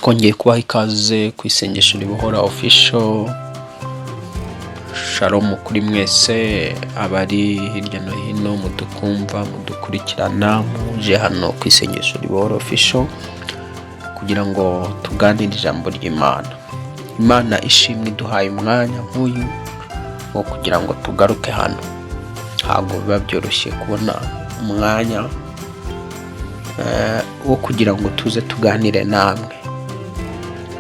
Twongeye kubaha ikaze ku Isengesho Ribohora Official. Shalom kuri mwese abari hirya no hino mudukumva, mudukurikirana, muje hano ku Isengesho Ribohora Official kugira ngo tuganire ijambo ry'Imana. Imana ishimwe iduhaye umwanya nk'uyu wo kugira ngo tugaruke hano. Ntabwo biba byoroshye kubona umwanya wo kugira ngo tuze tuganire namwe.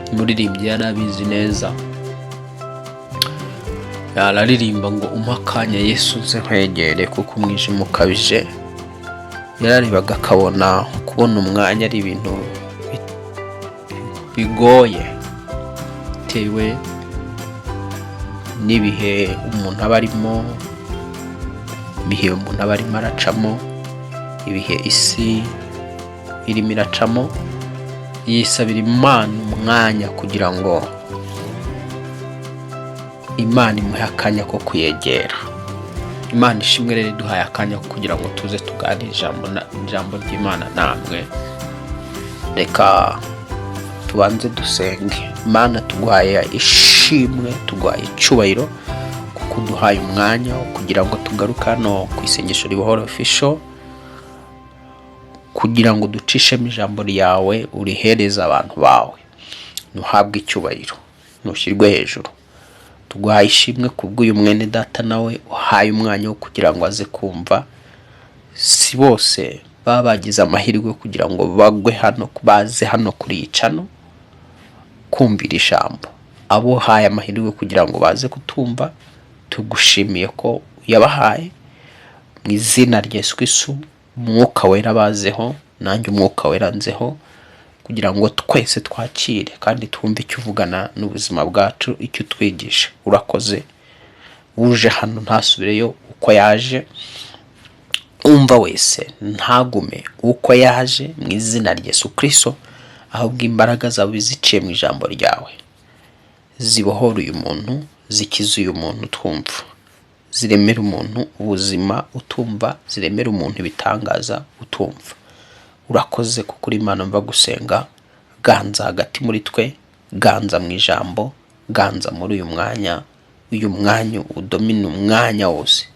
Umuririmbyi yari abizi neza, yararirimba ngo: "Umpe akanya Yesu nze nkwegere kuko umwijima ukabije." Yararebaga akabona kubona umwanya ari ibintu bigoye bitewe n'ibihe umuntu aba arimo, ibihe umuntu aba arimo aracamo, ibihe isi irimo iracamo. Yisabira Imana umwanya kugira ngo Imana imuhe akanya ko kuyegera. Imana ishimwe rero iduhaye akanya ko kugira ngo tuze tuganire ijambo ry'Imana namwe. Reka tubanze dusenge. Imana, tuguhaye ishimwe, tuguhaye icyubahiro kuko uduhaye umwanya wo kugira ngo tugaruke hano ku Isengesho Ribohora Official kugira ngo ducishemo ijambo ryawe, urihereze abantu bawe. Ntuhabwe icyubahiro, ntushyirwe hejuru. Tuguhaye ishimwe kubw'uyu mwene data nawe uhaye umwanya wo kugira ngo aze kumva. Si bose baba bagize amahirwe kugira ngo bagwe hano, baze hano kuri iyi channel kumvira ijambo. Abo uhaye amahirwe kugira ngo baze kutumva, tugushimiye ko yabahaye. Mu izina rya Yesu Kristo, Umwuka Wera bazeho, nanjye Umwuka Wera nzeho, kugira ngo twese twakire kandi twumve icyo uvugana n'ubuzima bwacu, icyo utwigisha. Urakoze. Uje hano ntasubireyo uko yaje, umva wese ntagume uko yaje, mu izina rya Yesu Kristo. Ahubwo imbaraga zawe ziciye mu ijambo ryawe zibohora uyu muntu, zikiza uyu muntu twumva, ziremera umuntu ubuzima utumva, ziremera umuntu ibitangaza utumva. Urakoze kuko uri Imana mva gusenga. Ganza hagati muri twe, ganza mu ijambo, ganza muri uyu mwanya. Uyu mwanya udomine, umwanya wose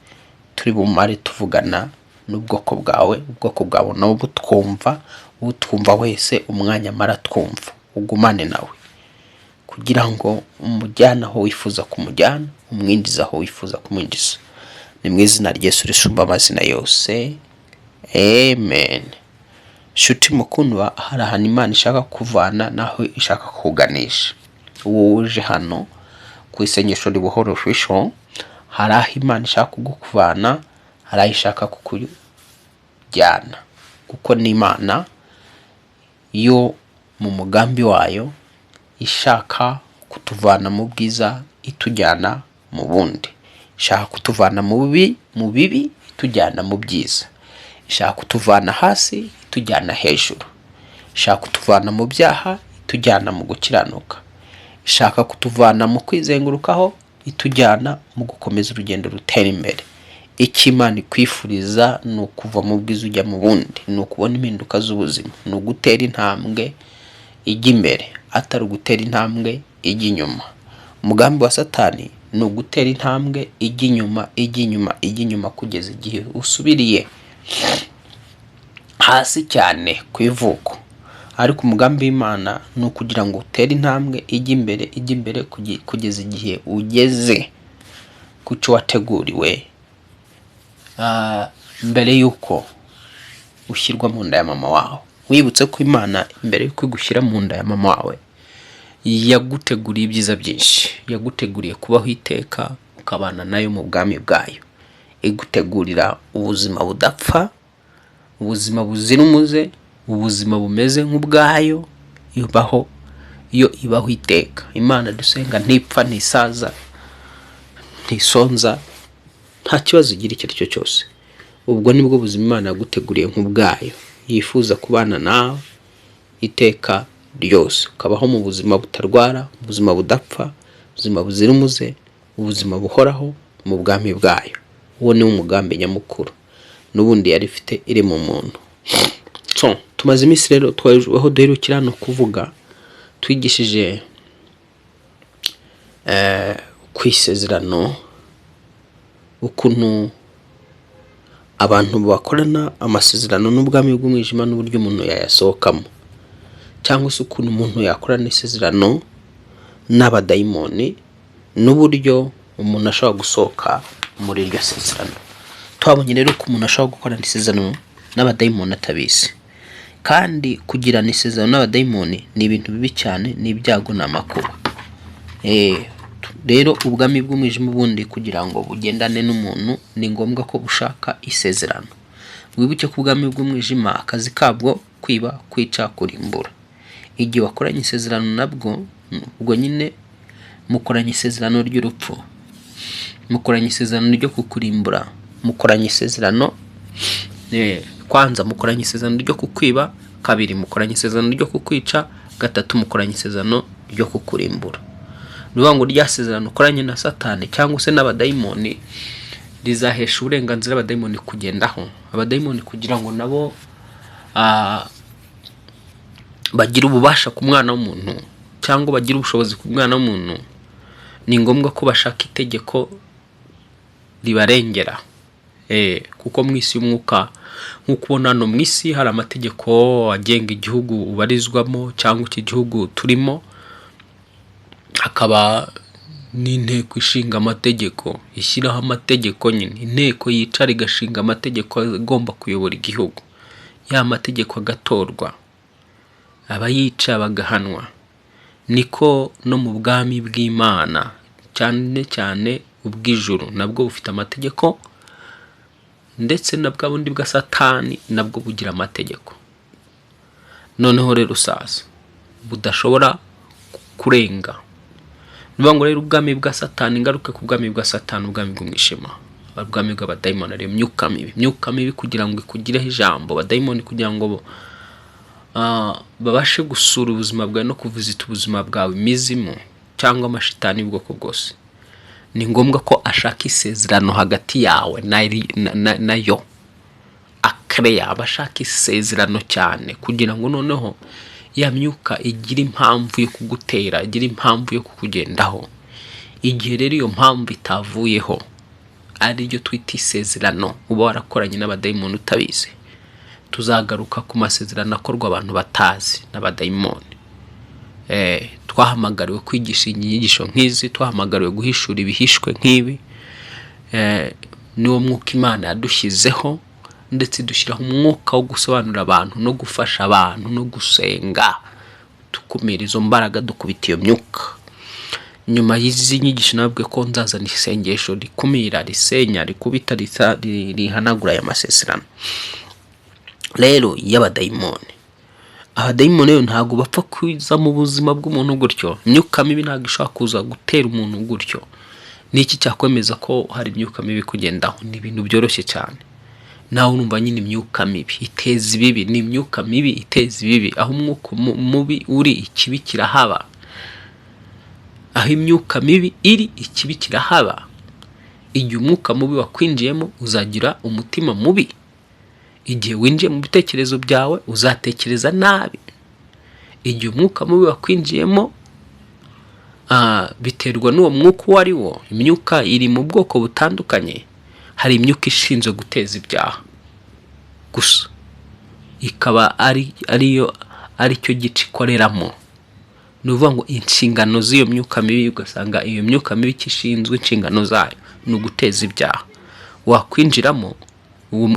turi bumare tuvugana n'ubwoko bwawe, ubwoko bwawe nabo butwumva. Utwumva wese, umwanya amara twumva, ugumane nawe kugira ngo umujyane aho wifuza kumujyana, umwinjize aho wifuza kumwinjiza. Ni mu izina rya Yesu risumba amazina yose, amen. Shuti mukundwa, hari ahantu Imana ishaka kuvana n'aho ishaka kuganisha. Wowe uje hano ku Isengesho Ribohora Official, hari aho Imana ishaka kugukuvana, hari aho ishaka kukujyana, kuko ni Imana yo mu mugambi wayo ishaka kutuvana mu bwiza itujyana mu bundi, ishaka kutuvana mu bibi itujyana mu byiza, ishaka kutuvana hasi itujyana hejuru, ishaka kutuvana mu byaha itujyana mu gukiranuka, ishaka kutuvana mu kwizengurukaho itujyana mu gukomeza urugendo rutera imbere. Icyo Imana ikwifuriza ni ukuva mu bwiza ujya mu bundi, ni ukubona impinduka z'ubuzima, ni ugutera intambwe ijya imbere, atari ugutera intambwe ijya inyuma. Umugambi wa Satani ni ugutera intambwe ijya inyuma, ijya inyuma, ijya inyuma, kugeza igihe usubiriye hasi cyane ku ivuko. Ariko umugambi w'Imana ni ukugira ngo utere intambwe ijya imbere, ijya imbere, kugeza igihe ugeze ku cyo wateguriwe mbere y'uko ushyirwa mu nda ya mama wawe. Wibutse ko Imana mbere y'uko igushyira mu nda ya mama wawe yaguteguriye ibyiza byinshi, yaguteguriye kubaho iteka ukabana nayo mu bwami bwayo, igutegurira ubuzima budapfa, ubuzima buzira umuze, ubuzima bumeze nk'ubwayo ibaho, iyo ibaho iteka. Imana dusenga ntipfa, ntisaza, ntisonza, nta kibazo igira icyo ari cyo cyose. Ubwo nibwo buzima Imana yaguteguriye nk'ubwayo, yifuza kubana nawe iteka ryose, ukabaho mu buzima butarwara, ubuzima budapfa, ubuzima buzira umuze, ubuzima buhoraho mu bwami bwayo. Uwo ni wo umugambi nyamukuru n'ubundi yari ifite iri mu muntu. So tumaze iminsi rero, aho duherukira no kuvuga Twigishije ku isezerano, ukuntu abantu bakorana amasezerano n'ubwami bw'umwijima n'uburyo umuntu yayasohokamo, cyangwa se ukuntu umuntu yakorana isezerano n'abadayimoni n'uburyo umuntu ashobora gusohoka muri iryo sezerano. Twabonye rero ko umuntu ashobora gukorana isezerano n'abadayimoni atabizi, kandi kugirana isezerano n'abadayimoni ni ibintu bibi cyane, ni ibyago, ni amakuba. Rero ubwami bw'umwijima ubundi kugira ngo bugendane n'umuntu ni ngombwa ko bushaka isezerano. Wibuke ko ubwami bw'umwijima akazi kabwo kwiba, kwica, kurimbura. Igihe wakoranye isezerano nabwo, ubwo nyine mukoranye isezerano ry'urupfu, mukoranye isezerano ryo kukurimbura, mukoranye isezerano, kwanza mukoranye isezerano ryo kukwiba, kabiri mukoranye isezerano ryo kukwica, gatatu mukoranye isezerano ryo kukurimbura. Ni ukuvuga ngo rya sezerano ukoranye na Satani cyangwa se n'abadayimoni rizahesha uburenganzira abadayimoni kugendaho, abadayimoni kugira ngo nabo bagire ububasha ku mwana w'umuntu cyangwa bagire ubushobozi ku mwana w'umuntu, ni ngombwa ko bashaka itegeko ribarengera. Kuko mu isi y'umwuka, nk'uko ubona hano mu isi hari amategeko agenga igihugu ubarizwamo cyangwa iki gihugu turimo, hakaba n'inteko ishinga amategeko ishyiraho amategeko nyine, inteko yicara igashinga amategeko agomba kuyobora igihugu, ya mategeko agatorwa, abayica bagahanwa. Niko no mu bwami bw'Imana, cyane cyane ubw'ijuru, nabwo bufite amategeko, ndetse na bwa bundi bwa Satani nabwo bugira amategeko. Noneho rero sasa budashobora kurenga. Ni ukuvuga ngo rero ubwami bwa Satani, ingaruka ku bwami bwa Satani, ubwami bw'umwijima, ubwami bw'abadayimoni, ariyo myuka mibi. Myuka mibi kugira ngo ikugireho ijambo, abadayimoni kugira ngo babashe gusura ubuzima bwawe no kuvizita ubuzima bwawe, imizimu cyangwa amashitani y'ubwoko bwose, ni ngombwa ko ashaka isezerano hagati yawe nayo. Akereya aba ashaka isezerano cyane kugira ngo noneho ya myuka igire impamvu yo kugutera, igire impamvu yo kukugendaho. Igihe rero iyo mpamvu itavuyeho, ariryo twita isezerano uba warakoranye n'abadayimoni utabizi. Tuzagaruka ku masezerano akorwa abantu batazi n'abadayimoni. Twahamagariwe kwigisha inyigisho nk'izi, twahamagariwe guhishura ibihishwe nk'ibi. Niwo mwuka Imana yadushyizeho, ndetse dushyiraho umwuka wo gusobanurira abantu no gufasha abantu no gusenga, dukumira izo mbaraga, dukubita iyo myuka. Nyuma y'izi nyigisho nababwiye ko nzazana isengesho rikumira, risenya, rikubita, rihanagura aya masezerano rero y'abadayimoni. Abadayimoni rero ntabwo bapfa kuza mu buzima bw'umuntu gutyo. Imyuka mibi ntabwo ishobora kuza gutera umuntu gutyo. Ni iki cyakwemeza ko hari imyuka mibi kugendaho? Ni ibintu byoroshye cyane. Nawe urumva nyine imyuka mibi iteza ibibi, ni imyuka mibi iteza ibibi. Aho umwuka mubi uri, ikibi kirahaba. Aho imyuka mibi iri, ikibi kirahaba. Igihe umwuka mubi wakwinjiyemo uzagira umutima mubi. Igihe winjiye mu bitekerezo byawe uzatekereza nabi. Igihe umwuka mubi wakwinjiyemo, biterwa n'uwo mwuka uwo ari wo. Imyuka iri mu bwoko butandukanye. Hari imyuka ishinzwe guteza ibyaha gusa, ikaba ariyo aricyo gice ikoreramo. Ni ukuvuga ngo inshingano z'iyo myuka mibi, ugasanga iyo myuka mibi icyo ishinzwe, inshingano zayo ni uguteza ibyaha. Wakwinjiramo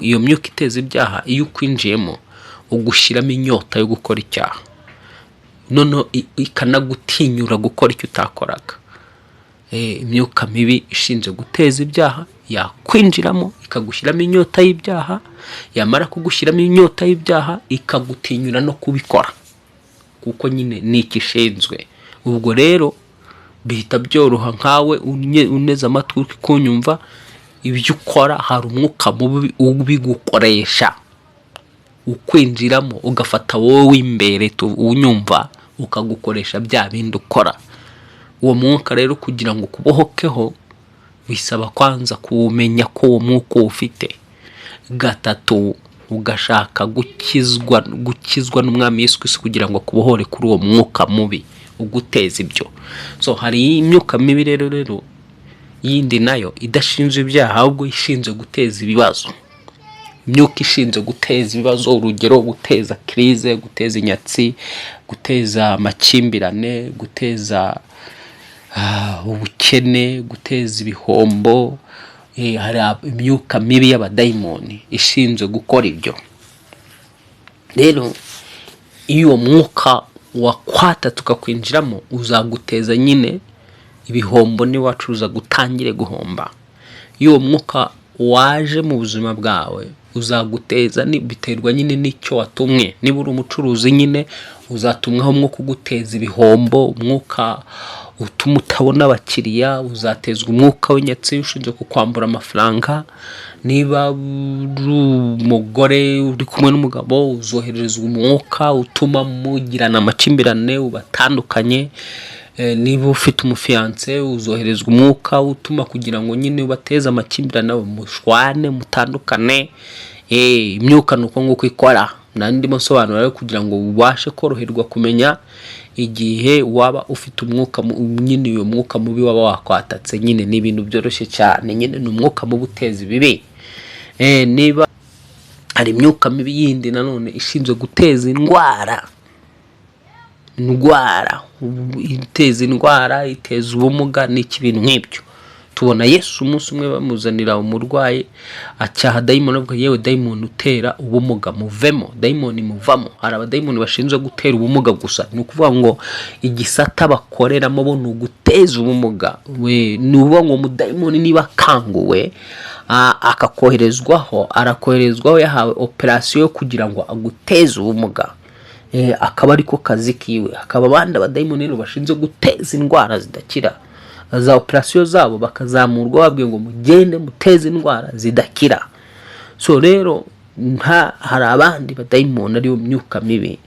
iyo myuka iteza ibyaha, iyo ukwinjiyemo ugushyiramo inyota yo gukora icyaha, noneho ikanagutinyura gukora icyo utakoraga. Imyuka mibi ishinzwe guteza ibyaha yakwinjiramo ikagushyiramo inyota y'ibyaha, yamara kugushyiramo inyota y'ibyaha ikagutinyura no kubikora, kuko nyine ni icyo ishinzwe. Ubwo rero bihita byoroha nkawe uneze amatwi uri kunyumva, ibyo ukora hari umwuka mubi ubigukoresha, ukwinjiramo ugafata wowe w'imbere unyumva, ukagukoresha bya bindi ukora. Uwo mwuka rero kugira ngo ukubohokeho bisaba kwanza kuwumenya ko uwo mwuka uwufite. Gatatu, ugashaka gukizwa n'Umwami Yesu Kristo kugira ngo akubohore kuri uwo mwuka mubi. uguteza ibyo. So hari imyuka mibi rero yindi nayo idashinzwe ibyaha, ahubwo ishinzwe guteza ibibazo. Imyuka ishinzwe guteza ibibazo, urugero guteza crise, guteza inyatsi, guteza amakimbirane, guteza ubukene, guteza ibihombo. Hari imyuka mibi y'abadayimoni ishinzwe gukora ibyo. Rero iyo uwo mwuka wakwatatse ukakwinjiramo, uzaguteza nyine ibihombo, niba wacuruza gutangire guhomba. Iyo uwo mwuka waje mu buzima bwawe, uzaguteza biterwa nyine n'icyo watumwe. Niba uri umucuruzi nyine, uzatumwaho umwuka uguteza ibihombo, umwuka utuma utabona abakiriya, uzatezwa umwuka w'inyatsi ushinzwe kukwambura amafaranga. Niba uri umugore uri kumwe n'umugabo, uzohererezwa umwuka utuma mugirana amakimbirane, ubatandukanye. Niba ufite umufiancé, uzoherezwa umwuka utuma kugira ngo nyine ubateze amakimbirane, mushwane, mutandukane. Imyuka ni uko nguko ikora. Nari ndimo nsobanura rero kugira ngo ubashe koroherwa kumenya igihe waba ufite umwuka nyine, uyu mwuka mubi waba wakwatatse. Nyine ni ibintu byoroshye cyane, nyine ni umwuka mubi uteza ibibi. Niba hari imyuka mibi yindi nanone ishinzwe guteza indwara, indwara iteza indwara, iteza ubumuga n'iki, ibintu nk'ibyo. Tubona Yesu umunsi umwe bamuzanira umurwayi, acyaha dayimoni, avuga: "Yewe dayimoni utera ubumuga, muvemo." Dayimoni muvamo. Hari abadayimoni bashinzwe gutera ubumuga gusa, ni ukuvuga ngo igisata bakoreramo bo ni uguteza ubumuga. We ni ukuvuga ngo umudayimoni niba akanguwe, akakoherezwaho, arakoherezwaho yahawe operasiyo yo kugira ngo aguteze ubumuga, akaba ariko kazi kiwe. Hakaba abandi abadayimoni rero bashinzwe guteza indwara zidakira, za operasiyo zabo bakazamurwa babwiye ngo mugende muteze indwara zidakira. So rero nta hari abandi badayimoni, ariyo myuka mibi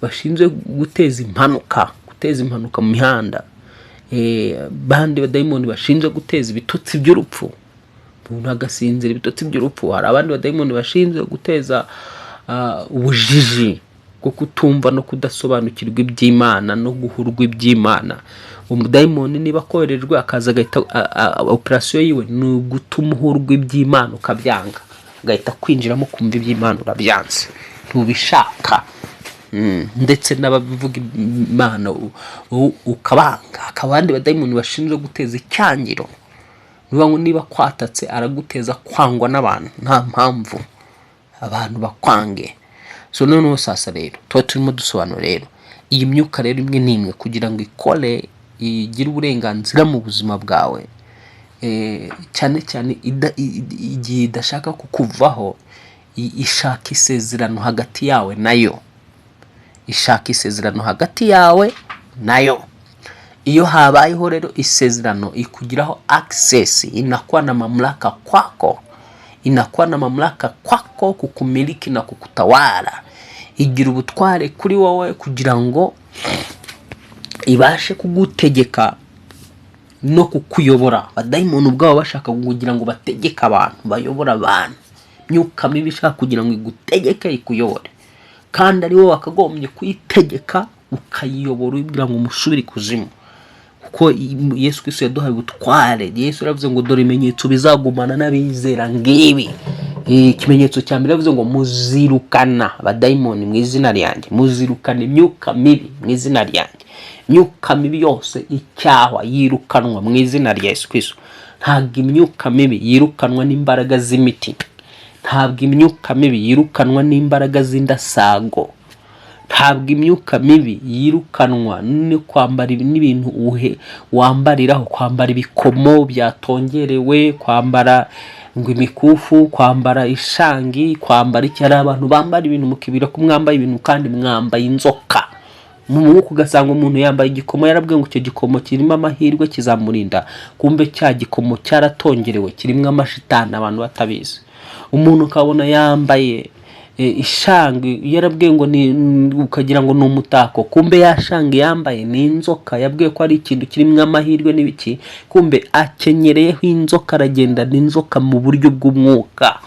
bashinzwe guteza impanuka, guteza impanuka mu mihanda. Bandi badayimoni bashinzwe guteza ibitotsi by'urupfu, umuntu agasinzira ibitotsi by'urupfu. Hari abandi badayimoni bashinzwe guteza ubujiji bwo kutumva no kudasobanukirwa iby'Imana no guhurwa iby'Imana. Umudayimoni niba akoherejwe akaza agahita operasiyo yiwe ni ugutuma uhurwa iby'Imana ukabyanga, agahita kwinjiramo kumva iby'Imana urabyanze, ntubishaka. Ndetse n'ababivuga Imana ukabanga. Hakaba abandi badayimoni bashinzwe guteza icyangiro. Ni ukuvuga ngo niba kwatatse, araguteza kwangwa n'abantu nta mpamvu, abantu bakwange. So noneho sasa rero tuba turimo dusobanura rero iyi myuka rero imwe n'imwe, kugira ngo ikore, igire uburenganzira mu buzima bwawe, cyane cyane igihe idashaka kukuvaho, ishaka isezerano hagati yawe nayo, ishaka isezerano hagati yawe nayo. Iyo habayeho rero isezerano, ikugiraho access, inakuwa na mamlaka kwako, inakuwa na mamlaka kwako kukumiliki na kukutawala. Igira ubutware kuri wowe kugira ngo ibashe kugutegeka no kukuyobora. Abadayimoni ubwabo bashaka kugira ngo bategeke abantu, bayobore abantu. Imyuka mibi ishaka kugira ngo igutegeke, ikuyobore, kandi ari wowe wakagombye kuyitegeka, ukayiyobora, uyibwira ngo musubire ikuzimu, kuko Yesu Kristo yaduhaye ubutware. Yesu yaravuze ngo: "Dore ibimenyetso bizagumana n'abizera ngibi." Ikimenyetso cya mbere, yavuze ngo: "Muzirukana abadayimoni mu izina ryanjye, muzirukana imyuka mibi mu izina ryanjye." Imyuka mibi yose icyahwa, yirukanwa mu izina rya Yesu Kristo. Ntabwo imyuka mibi yirukanwa n'imbaraga z'imiti, ntabwo imyuka mibi yirukanwa n'imbaraga z'indasago, ntabwo imyuka mibi yirukanwa no kwambara n'ibintu wambariraho, kwambara ibikomo byatongerewe, kwambara ngo imikufu, kwambara ishangi, kwambara iki. Hari abantu bambara ibintu mukibwira ko mwambaye ibintu kandi mwambaye inzoka mu mwuka. Ugasanga umuntu yambaye igikomo, yarabwiwe ngo icyo gikomo kirimo amahirwe, kizamurinda, kumbe cya gikomo cyaratongerewe, kirimo amashitani, abantu batabizi. Umuntu ukabona yambaye ishangi, yarabwiye ngo ni, ukagira ngo ni umutako, kumbe ya shangi yambaye ni inzoka. Yabwiye ko ari ikintu kirimo amahirwe n'ibiki, kumbe akenyereyeho inzoka, aragenda n'inzoka mu buryo bw'umwuka.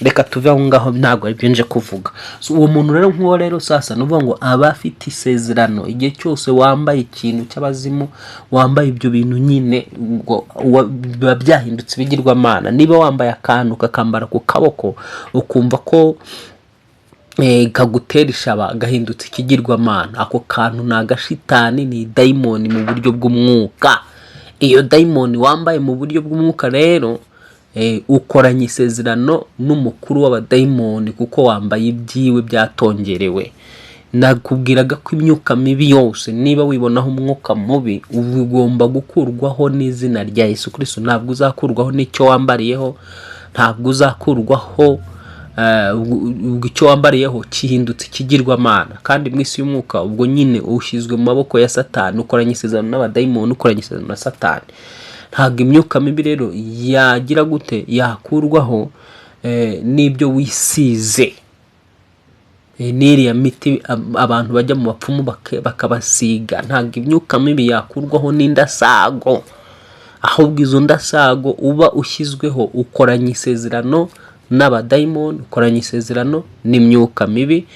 Reka tuve aho ngaho, ntabwo aribyo nje kuvuga. So, uwo muntu rero nk'uwo rero sasa ni ukuvuga ngo aba afite isezerano. Igihe cyose wambaye ikintu cy'abazimu, wambaye ibyo bintu nyine, ngo biba byahindutse ibigirwamana. Niba wambaye akantu kakambara ku kaboko, ukumva ko kagutera ishaba, gahindutse ikigirwamana. Ako kantu ni agashitani, ni dayimoni mu buryo bw'umwuka. Iyo dayimoni wambaye mu buryo bw'umwuka rero, ukoranye isezerano n'umukuru w'abadayimoni, kuko wambaye ibyiwe byatongerewe. Nakubwiraga ko imyuka mibi yose, niba wibonaho umwuka mubi, uba ugomba gukurwaho n'izina rya Yesu Kristo. Ntabwo uzakurwaho n'icyo wambariyeho, ntabwo uzakurwaho ubwo icyo wambariyeho gihindutse ikigirwamana. Kandi mu isi y'umwuka, ubwo nyine ushyizwe mu maboko ya Satani, ukoranye isezerano n'abadayimoni, ukoranye isezerano na Satani. Ntabwo imyuka mibi rero yagira gute, yakurwaho n'ibyo wisize, n'iriya miti abantu bajya mu bapfumu bakabasiga. Ntabwo imyuka mibi yakurwaho n'indasago, ahubwo izo ndasago uba ushyizweho, ukoranye isezerano n'abadayimoni, ukoranye isezerano n'imyuka mibi.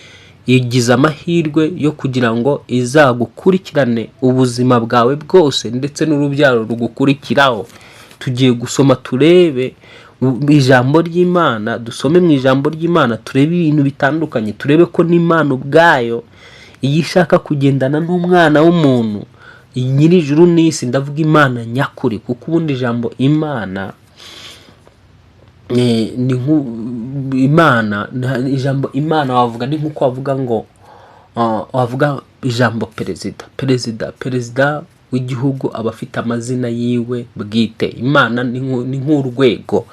Igize amahirwe yo kugira ngo izagukurikirane ubuzima bwawe bwose, ndetse n'urubyaro rugukurikiraho. Tugiye gusoma turebe ijambo ry'Imana, dusome mu ijambo ry'Imana, turebe ibintu bitandukanye, turebe ko n'Imana ubwayo iyo ishaka kugendana n'umwana w'umuntu, nyir'ijuru n'isi, ndavuga Imana nyakuri, kuko ubundi ijambo Imana ni Imana, ijambo Imana wavuga ni nk'uko wavuga ngo wavuga ijambo perezida. Perezida w'igihugu aba afite amazina yiwe bwite. Imana ni nk'urwego.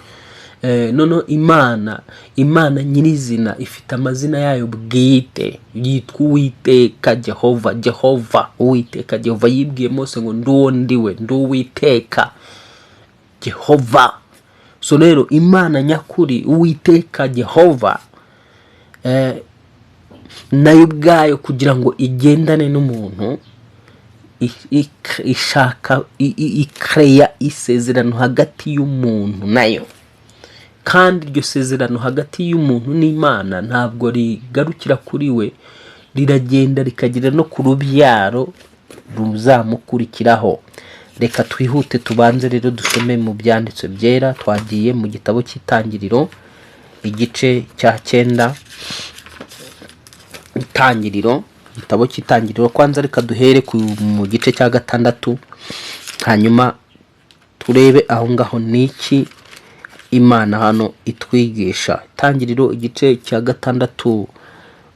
Noneho Imana nyirizina ifite amazina yayo bwite, yitwa Uwiteka Jehova. Jehova, Uwiteka Jehova yibwiye Mose ngo: "Ndi uwo ndiwe, ndi Uwiteka Jehova." So rero Imana nyakuri, Uwiteka Jehova, nayo ubwayo kugira ngo igendane n'umuntu, ishaka ikereya isezerano hagati y'umuntu nayo. Kandi iryo sezerano hagati y'umuntu n'Imana ntabwo rigarukira kuri we, riragenda rikagera no ku rubyaro ruzamukurikiraho. Reka twihute, tubanze rero dusome mu byanditswe byera. Twagiye mu gitabo cy'Itangiriro, igice cya 9. Itangiriro, igitabo cy'Itangiriro. Kwanza reka duhere mu gice cya 6, hanyuma turebe aho ngaho ni iki Imana hano itwigisha. Itangiriro, igice cya 6,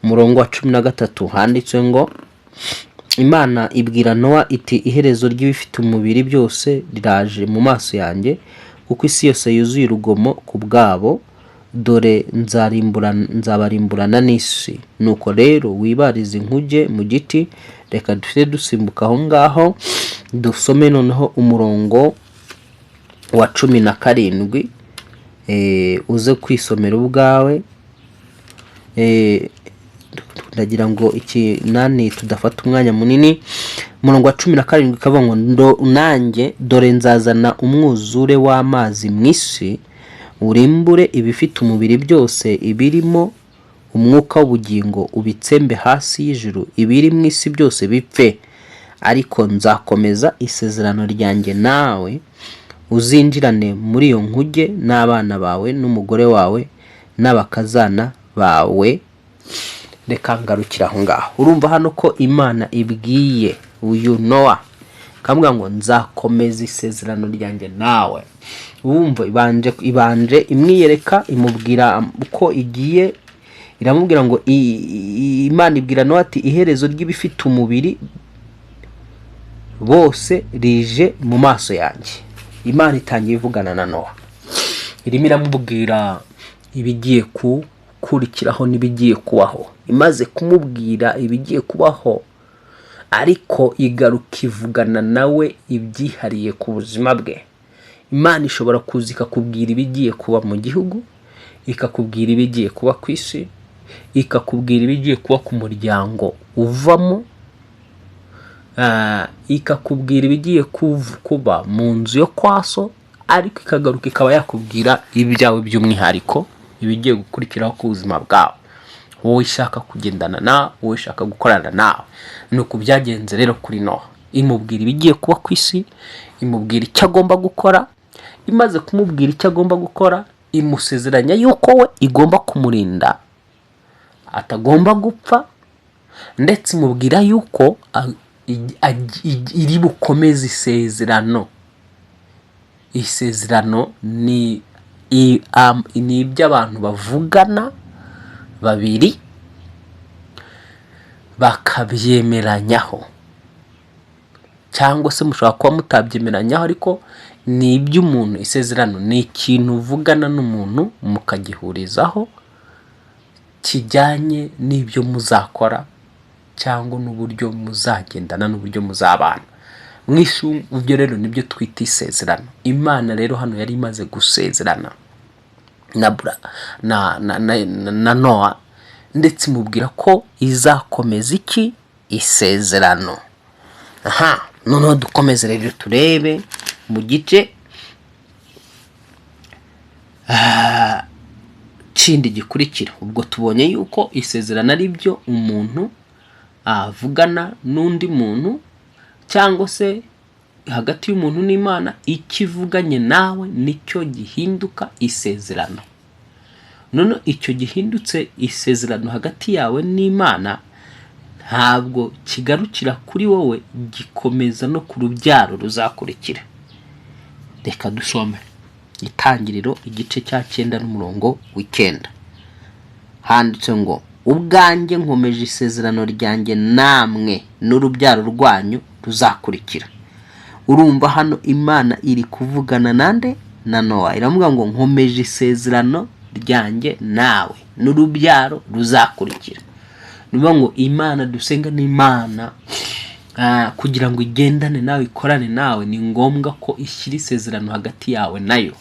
umurongo wa 13, handitse ngo: "Imana ibwira Nowa iti: 'Iherezo ry'ibifite umubiri byose riraje mu maso yanjye, kuko isi yose yuzuye urugomo ku bwabo. Dore nzabarimburana n'isi. Nuko rero wibarize inkuge mu giti.'" Reka duhite dusimbuka aho ngaho, dusome noneho umurongo wa 17, uze kwisomera ubwawe. Ndagira ngo ikinani tudafata umwanya munini. Umurongo wa 17 ukavuga ngo: "Nanjye dore nzazana umwuzure w'amazi mu isi, urimbure ibifite umubiri byose, ibirimo umwuka w'ubugingo ubitsembe hasi y'ijuru, ibiri mu isi byose bipfe. Ariko nzakomeza isezerano ryanjye nawe, uzinjirane muri iyo nkuge n'abana bawe n'umugore wawe n'abakazana bawe." Reka ngarukira aho ngaho. Urumva hano ko Imana ibwiye uyu Nowa, ikavuga ngo: "Nzakomeza isezerano ryanjye nawe." Wumva ibanje imwiyereka, imubwira uko igiye, iramubwira ngo Imana ibwira Nowa ati: "Iherezo ry'ibifite umubiri bose rije mu maso yanjye." Imana itangiye ivugana na Nowa, irimo iramubwira ibigiye gukurikiraho n'ibigiye kubaho. Imaze kumubwira ibigiye kubaho, ariko igaruka ivugana nawe ibyihariye ku buzima bwe. Imana ishobora kuza ikakubwira ibigiye kuba mu gihugu, ikakubwira ibigiye kuba ku isi, ikakubwira ibigiye kuba ku muryango uvamo, ikakubwira ibigiye kuba mu nzu yo kwa so, ariko ikagaruka ikaba yakubwira ibyawe by'umwihariko. ibigiye gukurikiraho ku buzima bwawe, wowe ishaka kugendana nawe, wowe ishaka gukorana nawe. Ni uku byagenze rero kuri Nowa. Imubwira ibigiye kuba ku isi, imubwira icyo agomba gukora. Imaze kumubwira icyo agomba gukora, imusezeranya yuko we igomba kumurinda, atagomba gupfa, ndetse imubwira yuko iri bukomeze isezerano. Isezerano ni ibyo abantu bavugana babiri bakabyemeranyaho, cyangwa se mushobora kuba mutabyemeranyaho, ariko ni iby'umuntu. Isezerano ni ikintu uvugana n'umuntu mukagihurizaho, kijyanye n'ibyo muzakora cyangwa n'uburyo muzagendana n'uburyo muzabana mu isi. Ibyo rero nibyo twita isezerano. Imana rero hano yari imaze gusezerana na Bura na Nowa, ndetse imubwira ko izakomeza iki? Isezerano. Aha noneho dukomeze rero turebe mu gice kindi gikurikira. Ubwo tubonye yuko isezerano ari byo umuntu avugana n'undi muntu, cyangwa se hagati y'umuntu n'Imana. Icyo ivuganye nawe nicyo gihinduka isezerano. None icyo gihindutse isezerano hagati yawe n'Imana ntabwo kigarukira kuri wowe, gikomeza no ku rubyaro ruzakurikira. Reka dusome Itangiriro igice cya 9 n'umurongo wa 9. Handitse ngo: "Ubwanjye nkomeje isezerano ryanjye namwe n'urubyaro rwanyu ruzakurikira." Urumva hano Imana iri kuvugana nande? Na Nowa. Iravuga ngo: "Nkomeje isezerano ryanjye nawe n'urubyaro ruzakurikira." Ni ukuvuga ngo Imana dusenga ni Imana, kugira ngo igendane nawe, ikorane nawe, ni ngombwa ko ishyira isezerano hagati yawe nayo.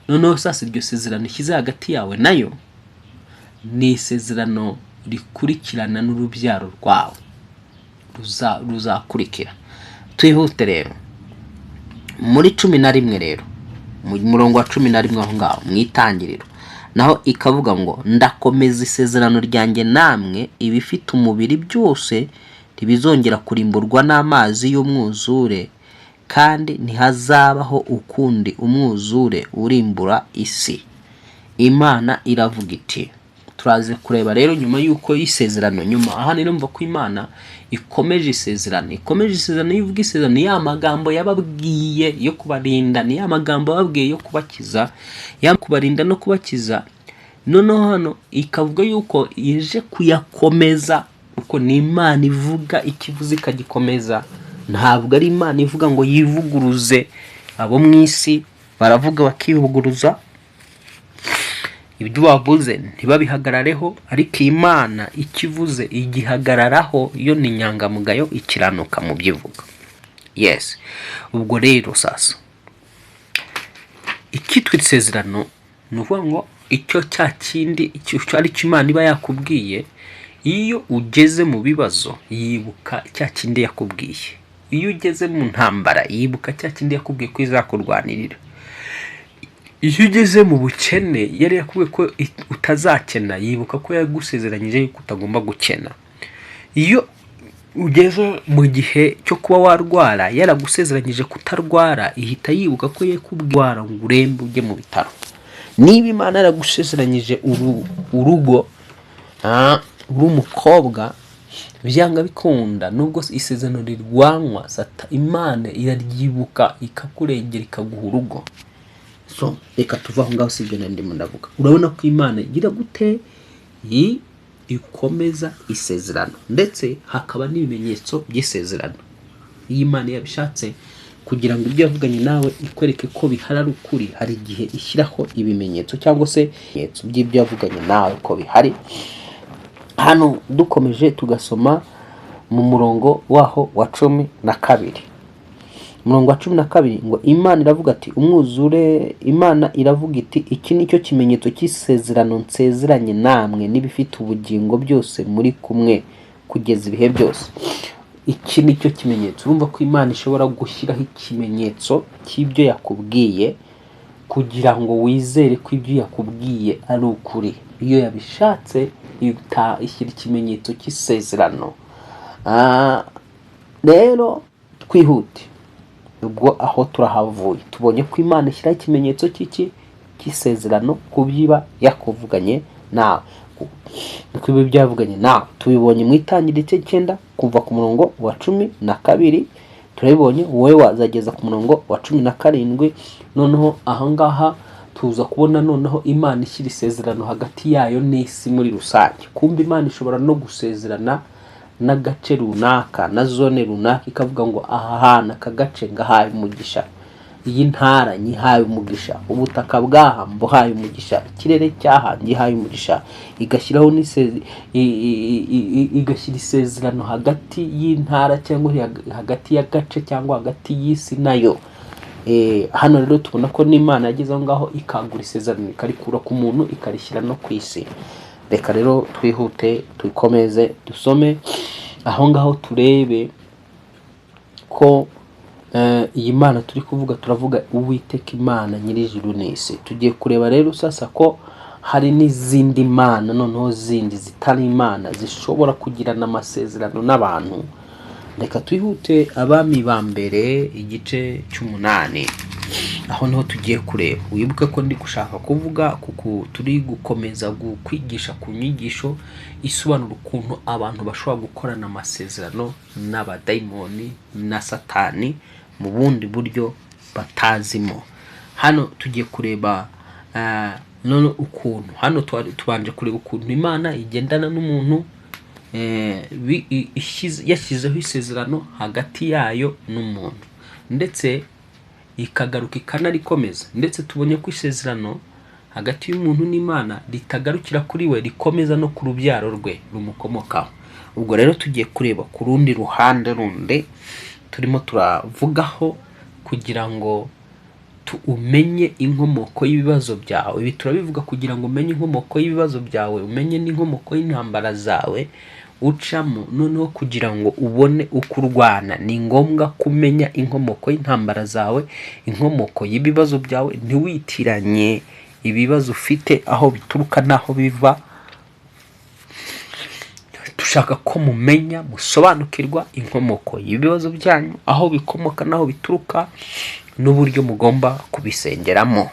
Noneho sasa iryo sezerano ishyize hagati yawe nayo ni isezerano rikurikirana n'urubyaro rwawe ruzakurikira. Twihute rero muri 11 rero, mu murongo wa 11 aho ngaho mu Itangiriro, naho ikavuga ngo: "Ndakomeza isezerano ryanjye namwe, ibifite umubiri byose ntibizongera kurimburwa n'amazi y'umwuzure, kandi ntihazabaho ukundi umwuzure urimbura isi." Imana iravuga iti, turaze kureba rero nyuma y'uko y'isezerano nyuma aha nirumva ko Imana ikomeje isezerano, ikomeje isezerano. Iyo ivuga isezerano, ni ya magambo yababwiye yo kubarinda, ni ya magambo yababwiye yo kubakiza, ya kubarinda no kubakiza. Noneho hano ikavuga yuko ije kuyakomeza, kuko ni Imana ivuga ikivuze ikagikomeza. Ntabwo ari Imana ivuga ngo yivuguruze. Abo mu isi baravuga bakivuguruza, ibyo bavuze ntibabihagarareho, ariko Imana ikivuze igihagararaho. Yo ni inyangamugayo, ikiranuka mu byo ivuga. Yes, ubwo rero sasa icyitwa isezerano ni ukuvuga ngo icyo cya kindi icyo ari cyo Imana iba yakubwiye. Iyo ugeze mu bibazo, yibuka cya kindi yakubwiye. Iyo ugeze mu ntambara, yibuka cya kindi yakubwiye ko izakurwanirira. Iyo ugeze mu bukene, yari yakubwiye ko utazakena, yibuka ko yagusezeranyije yuko utagomba gukena. Iyo ugeze mu gihe cyo kuba warwara, yaragusezeranyije kutarwara, ihita yibuka ko yakubwira ngo urembe ujye mu bitaro. Niba Imana yaragusezeranyije urugo, uri umukobwa, byanga bikunda, nubwo isezerano rirwanywa, Imana iraryibuka, ikakurengera, ikaguha urugo. So reka tuve aho ngaho, si ibyo nari ndimo ndavuga. Urabona ko Imana igira gute? Ikomeza isezerano, ndetse hakaba n'ibimenyetso by'isezerano. Iyo Imana yabishatse kugira ngo ibyo yavuganye nawe ikwereke ko bihari ari ukuri, hari igihe ishyiraho ibimenyetso cyangwa se ibimenyetso by'ibyo yavuganye nawe ko bihari. Hano dukomeje tugasoma mu murongo waho wa 12, umurongo wa 12 ngo: Imana iravuga ati umwuzure, Imana iravuga iti: "Iki ni cyo kimenyetso cy'isezerano nsezeranye namwe n'ibifite ubugingo byose muri kumwe kugeza ibihe byose." Iki ni cyo kimenyetso. Urumva ko Imana ishobora gushyiraho ikimenyetso cy'ibyo yakubwiye. Kugira ngo wizere ko ibyo yakubwiye ari ukuri. Iyo yabishatse ishyira ikimenyetso cy'isezerano. Rero twihute, ubwo aho turahavuye, tubonye ko Imana ishyiraho ikimenyetso cy'iki? Cy'isezerano ku byiba yakuvuganye nawe, ku biba byavuganye nawe. Tubibonye mu Itangiriro igice 9, kuva ku murongo wa 12 turabibonye, wowe wazageza ku murongo wa 17. Noneho ahangaha tuza kubona noneho Imana ishyira isezerano hagati yayo n'isi muri rusange. Kumva Imana ishobora no gusezerana n'agace runaka, na zone runaka, ikavuga ngo aha hantu, aka gace ngahaye umugisha, iyi ntara nyihaye umugisha, ubutaka bwaha mbuhaye umugisha, ikirere cyaha ngihaye umugisha. Igashyiraho igashyira isezerano hagati y'intara cyangwa hagati y'agace cyangwa hagati y'isi nayo. Hano rero tubona ko n'Imana yageze aho ngaho ikangura isezerano, ikarikura ku muntu, ikarishyira no ku isi. Reka rero twihute, dukomeze dusome aho ngaho, turebe ko iyi Mana turi kuvuga, turavuga Uwiteka Imana nyir'ijuru n'isi. Tugiye kureba rero sasa ko hari n'izindi mana noneho zindi zitari Imana zishobora kugirana amasezerano n'abantu. Reka twihute, Abami ba Mbere igice 8, aho niho tugiye kureba. Wibuke ko ndi gushaka kuvuga kuko turi gukomeza kwigisha ku nyigisho isobanura ukuntu abantu bashobora gukorana amasezerano n'abadayimoni na Satani mu bundi buryo batazimo. Hano tugiye kureba none ukuntu hano tubanje kureba ukuntu Imana igendana n'umuntu, yashyizeho isezerano hagati yayo n'umuntu, ndetse ikagaruka ikanarikomeza. Ndetse tubonye ko isezerano hagati y'umuntu n'Imana ritagarukira kuri we, rikomeza no ku rubyaro rwe rumukomokaho. Ubwo rero tugiye kureba ku rundi ruhande rundi turimo turavugaho kugira ngo umenye inkomoko y'ibibazo byawe. Ibi turabivuga kugira ngo umenye inkomoko y'ibibazo byawe, umenye n'inkomoko y'intambara zawe ucamo, noneho kugira ngo ubone uko urwana. Ni ngombwa kumenya inkomoko y'intambara zawe, inkomoko y'ibibazo byawe. Ntiwitiranye ibibazo ufite, aho bituruka n'aho biva. Dushaka ko mumenya, musobanukirwa inkomoko y'ibibazo byanyu, aho bikomoka n'aho bituruka, n'uburyo mugomba kubisengeramo.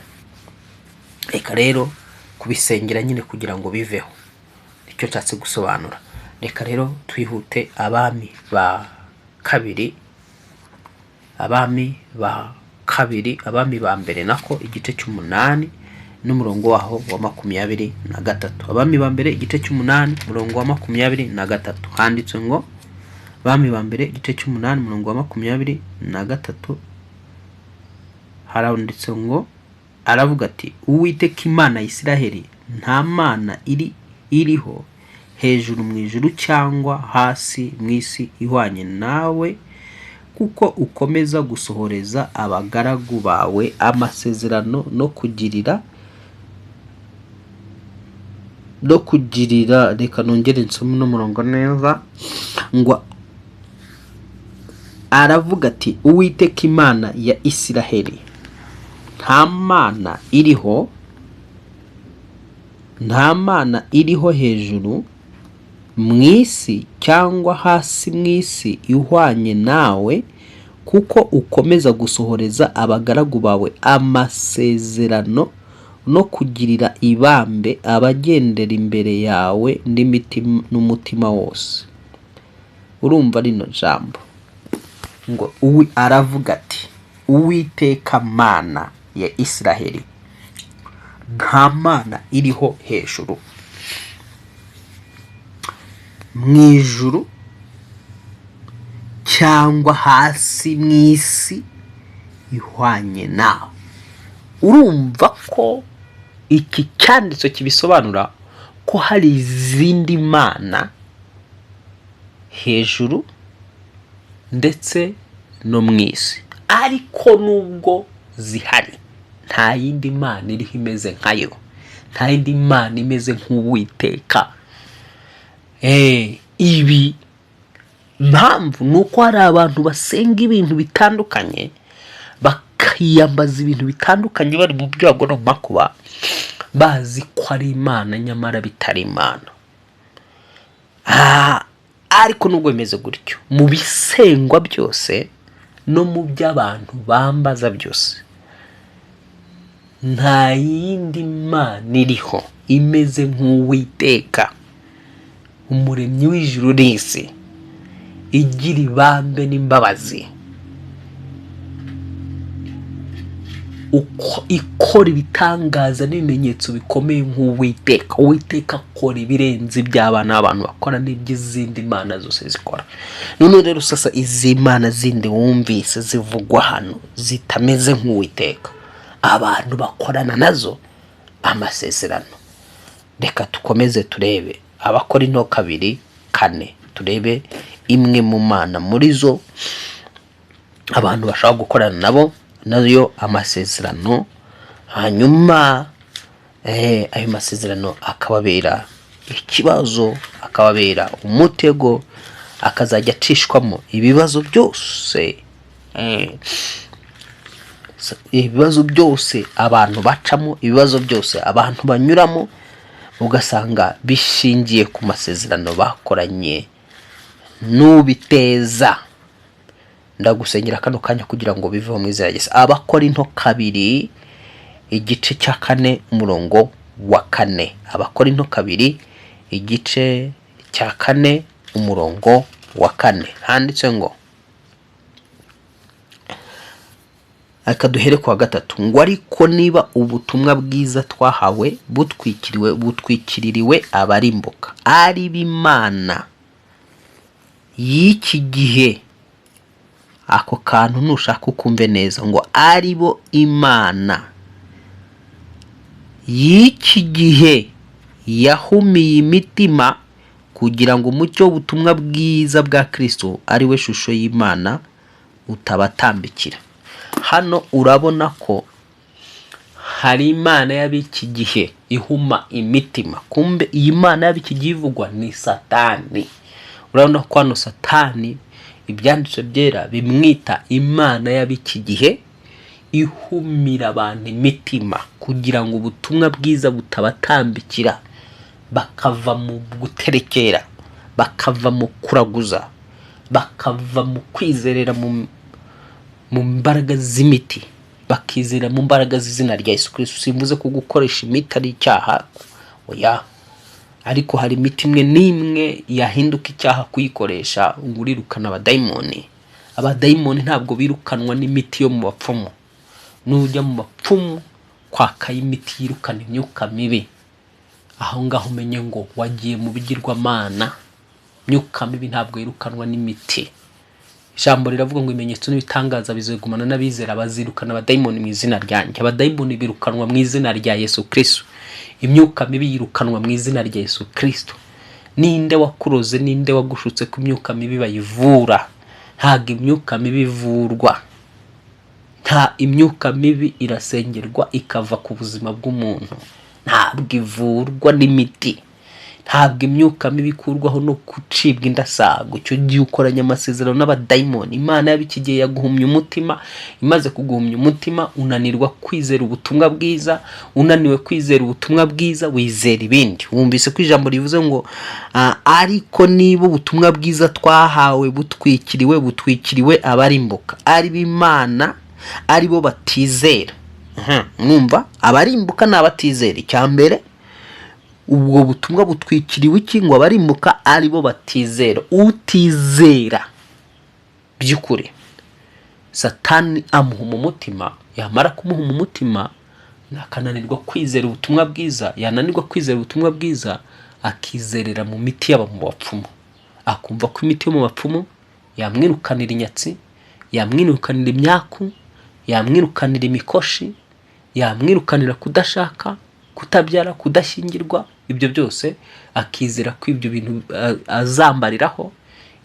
Reka rero kubisengera nyine kugira ngo biveho, nicyo nshatse gusobanura. Reka rero twihute, Abami ba Kabiri, Abami ba Kabiri, Abami ba Mbere nako, igice 8 n'umurongo waho wa 23. Abami ba Mbere igice 8, umurongo wa 23, handitse ngo, Abami ba Mbere igice 8, umurongo wa 23, haranditse ngo, aravuga ati: "Uwiteka Imana ya Isiraheli, nta mana iri iriho hejuru mu ijuru cyangwa hasi mu isi ihwanye nawe, kuko ukomeza gusohoreza abagaragu bawe amasezerano no kugirira." Reka nongere nsome uno murongo neza. Ngo aravuga ati: "Uwiteka Imana ya Isiraheli, nta mana iriho, nta mana iriho hejuru mu isi cyangwa hasi mu isi ihwanye nawe, kuko ukomeza gusohoreza abagaragu bawe amasezerano no kugirira ibambe abagendera imbere yawe n'umutima wose." Urumva rino jambo ngo uwi aravuga ati: "Uwiteka Mana ya Isiraheli, nta mana iriho hejuru mu ijuru cyangwa hasi mu isi ihwanye nawe." Urumva ko iki cyanditso kibisobanura ko hari izindi mana hejuru ndetse no mu isi, ariko nubwo zihari nta yindi mana iriho imeze nkayo, nta yindi mana imeze nk'Uwiteka. Ibi mpamvu ni uko hari abantu basenga ibintu bitandukanye. Bakiyambaza ibintu bitandukanye bari mu byago no mu makuba, bazi ko ari Imana, nyamara bitari Imana. Ariko nubwo bimeze gutyo, mu bisengwa byose no mu by'abantu bambaza byose, nta yindi mana iriho imeze nk'Uwiteka, umuremyi w'ijuru n'isi, igira ibambe n'imbabazi, uko ikora ibitangaza n'ibimenyetso bikomeye nk'Uwiteka. Uwiteka akora ibirenze iby'abana b'abantu bakora n'iby'izindi mana zose zikora. Noneho rero sasa, izi mana zindi wumvise zivugwa hano zitameze nk'Uwiteka, abantu bakorana nazo amasezerano. Reka dukomeze turebe Abakorinto 2:4, turebe imwe mu mana muri zo abantu bashobora gukorana nabo nayo amasezerano, hanyuma ayo masezerano akababera ikibazo, akababera umutego, akazajya acishwamo ibibazo byose, ibibazo byose abantu bacamo, ibibazo byose abantu banyuramo, ugasanga bishingiye ku masezerano bakoranye n'ubiteza. Ndagusengera kano kanya kugira ngo biveho mu izina rya Yesu. Abakorinto 2 igice cya 4 umurongo wa 4. Abakorinto 2 igice cya 4 umurongo wa 4, handitse ngo, reka duhere ku wa 3, ngo: "Ariko niba ubutumwa bwiza twahawe butwikiriwe, butwikiririwe abarimbuka, ari b'imana y'iki gihe." Ako kantu nushaka ukumve neza, ngo ari bo imana y'iki gihe yahumiye imitima, kugira ngo umucyo w'ubutumwa bwiza bwa Kristo, ari we shusho y'Imana, utabatambikira. Hano urabona ko hari imana y'ab'iki gihe ihuma imitima. Kumbe iyi mana y'ab'iki gihe ivugwa ni Satani. Urabona ko hano Satani ibyanditswe byera bimwita imana y'ab'iki gihe ihumira abantu imitima, kugira ngo ubutumwa bwiza butabatambikira, bakava mu guterekera, bakava mu kuraguza, bakava mu kwizerera mu mbaraga z'imiti, bakizera mu mbaraga z'izina rya Yesu Kristo. Simvuze ko gukoresha imiti ari icyaha, oya, ariko hari imiti imwe n'imwe yahinduka icyaha kuyikoresha ngo urirukana abadayimoni. Abadayimoni ntabwo birukanwa n'imiti yo mu bapfumu. Nujya mu bapfumu kwakayo imiti yirukana imyuka mibi, aho ngaho umenye ngo wagiye mu bigirwamana. Imyuka mibi ntabwo yirukanwa n'imiti. Ijambo riravuga ngo ibimenyetso n'ibitangaza bizagumana n'abizera, bazirukana abadayimoni mu izina ryanjye. Abadayimoni birukanwa mu izina rya Yesu Kristo. Imyuka mibi yirukanwa mu izina rya Yesu Kristo. Ninde wakuroze? Ninde wagushutse ko imyuka mibi bayivura? Ntabwo imyuka mibi ivurwa. Nta imyuka mibi irasengerwa ikava ku buzima bw'umuntu, ntabwo ivurwa n'imiti. Ntabwo imyuka mibi ikurwaho no gucibwa indasago. Icyo gihe ukoranye amasezerano n'abadayimoni. Imana y'ab'iki gihe yaguhumye umutima. Imaze kuguhumya umutima, unanirwa kwizera ubutumwa bwiza. Unaniwe kwizera ubutumwa bwiza, wizera ibindi. Wumvise ko ijambo rivuze ngo ariko niba ubutumwa bwiza twahawe butwikiriwe, butwikiriwe abarimbuka, ari b'Imana, ari bo batizera. Mwumva, abarimbuka ni abatizera. Icya mbere, ubwo butumwa butwikiriwe iki? Ngo abarimbuka ari bo batizera. Utizera by'ukuri, Satani amuhuma umutima. Yamara kumuhuma umutima, akananirwa kwizera ubutumwa bwiza. Yananirwa kwizera ubutumwa bwiza, akizerera mu miti yaba mu bapfumu, akumva ko imiti yo mu bapfumu yamwirukanira inyatsi, yamwirukanira imyaku, yamwirukanira imikoshi, yamwirukanira kudashaka, kutabyara, kudashyingirwa. Ibyo byose akizera ko ibyo bintu azambariraho,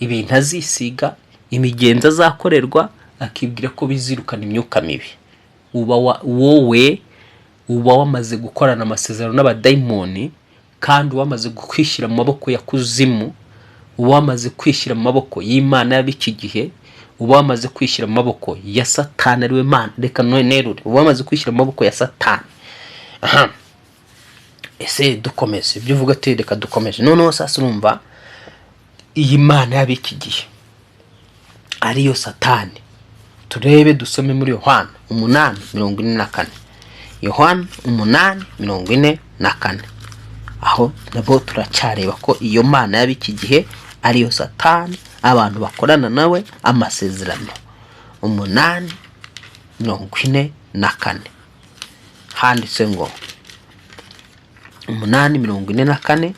ibintu azisiga, imigenzo azakorerwa, akibwira ko bizirukana imyuka mibi. Uba wowe uba wamaze gukorana amasezerano n'abadayimoni, kandi wamaze kwishyira mu maboko ya kuzimu, uba wamaze kwishyira mu maboko y'imana y'ab'iki gihe. Uba wamaze kwishyira mu maboko ya Satani, ariwe Mana. Reka none nerure, uba wamaze kwishyira mu maboko ya Satani. Aha, ese dukomeze ibyo uvuga? Ati reka dukomeze. Noneho sasa urumva iyi mana y'ab'iki gihe ariyo Satani. Turebe, dusome muri Yohana 8:44. Yohana 8:44. Aho nabwo turacyareba ko iyo mana y'ab'iki gihe ariyo Satani, abantu bakorana nawe amasezerano. 8:44 handitse ngo, 8:44,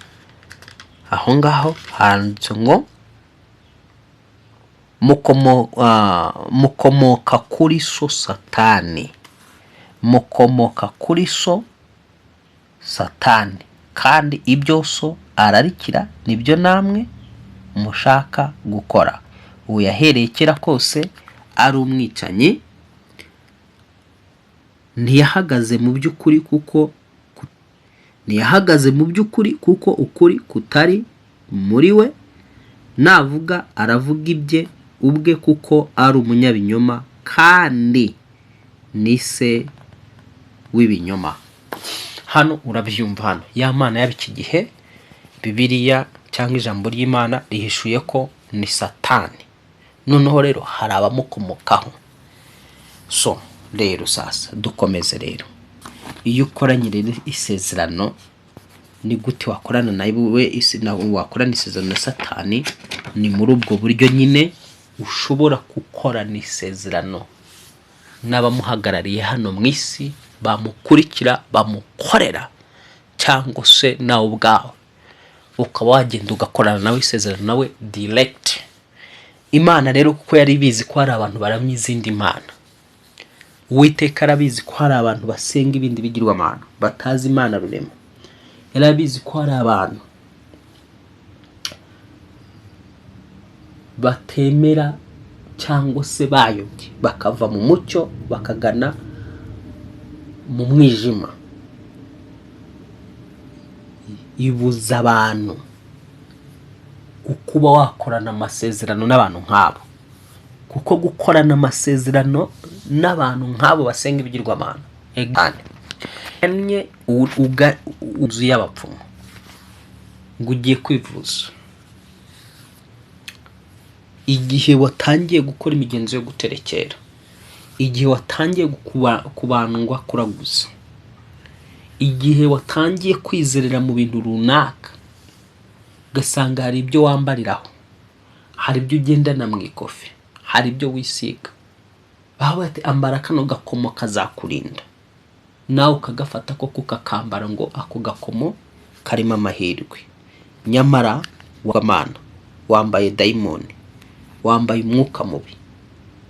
aho ngaho handitse ngo: "Mukomoka kuri so Satani, mukomoka kuri so Satani, kandi ibyo so ararikira nibyo namwe mushaka gukora. Ubu yahereye kera kose ari umwicanyi, ntiyahagaze mu by'ukuri kuko ntiyahagaze mu by'ukuri, kuko ukuri kutari muri we. Navuga aravuga ibye ubwe, kuko ari umunyabinyoma kandi ni se w'ibinyoma." Hano urabyumva, hano ya mana y'iki gihe, Bibiliya cyangwa ijambo ry'Imana rihishuye ko ni Satani. Noneho rero hari abamukomokaho. So rero sasa dukomeze rero. Iyo ukoranye rero isezerano, ni gute wakorana nawe wakorana isezerano na Satani? Ni muri ubwo buryo nyine ushobora gukorana isezerano n'abamuhagarariye hano mu isi, bamukurikira, bamukorera, cyangwa se nawe ubwawe ukaba wagenda ugakorana nawe isezerano nawe direct. Imana rero, kuko yari ibizi ko hari abantu baramya izindi mana, Uwiteka arabizi ko hari abantu basenga ibindi bigirwamana, batazi Imana rurema. Yari abizi ko hari abantu batemera cyangwa se bayobye, bakava mu mucyo bakagana mu mwijima. Ibuza abantu kuba wakorana amasezerano n'abantu nk'abo, kuko gukorana amasezerano n'abantu nk'abo basenga ibigirwamana enye inzu y'abapfumu ngo ugiye kwivuza, igihe watangiye gukora imigenzo yo guterekera, igihe watangiye kubandwa, kuraguza, igihe watangiye kwizerera mu bintu runaka, ugasanga hari ibyo wambariraho, hari ibyo ugendana mu ikofi, hari ibyo wisiga, baba bati: "Ambara kano gakomo kazakurinda," nawe ukagafata ko kukakambara ngo ako gakomo karimo amahirwe, nyamara wamana wambaye dayimoni, wambaye umwuka mubi.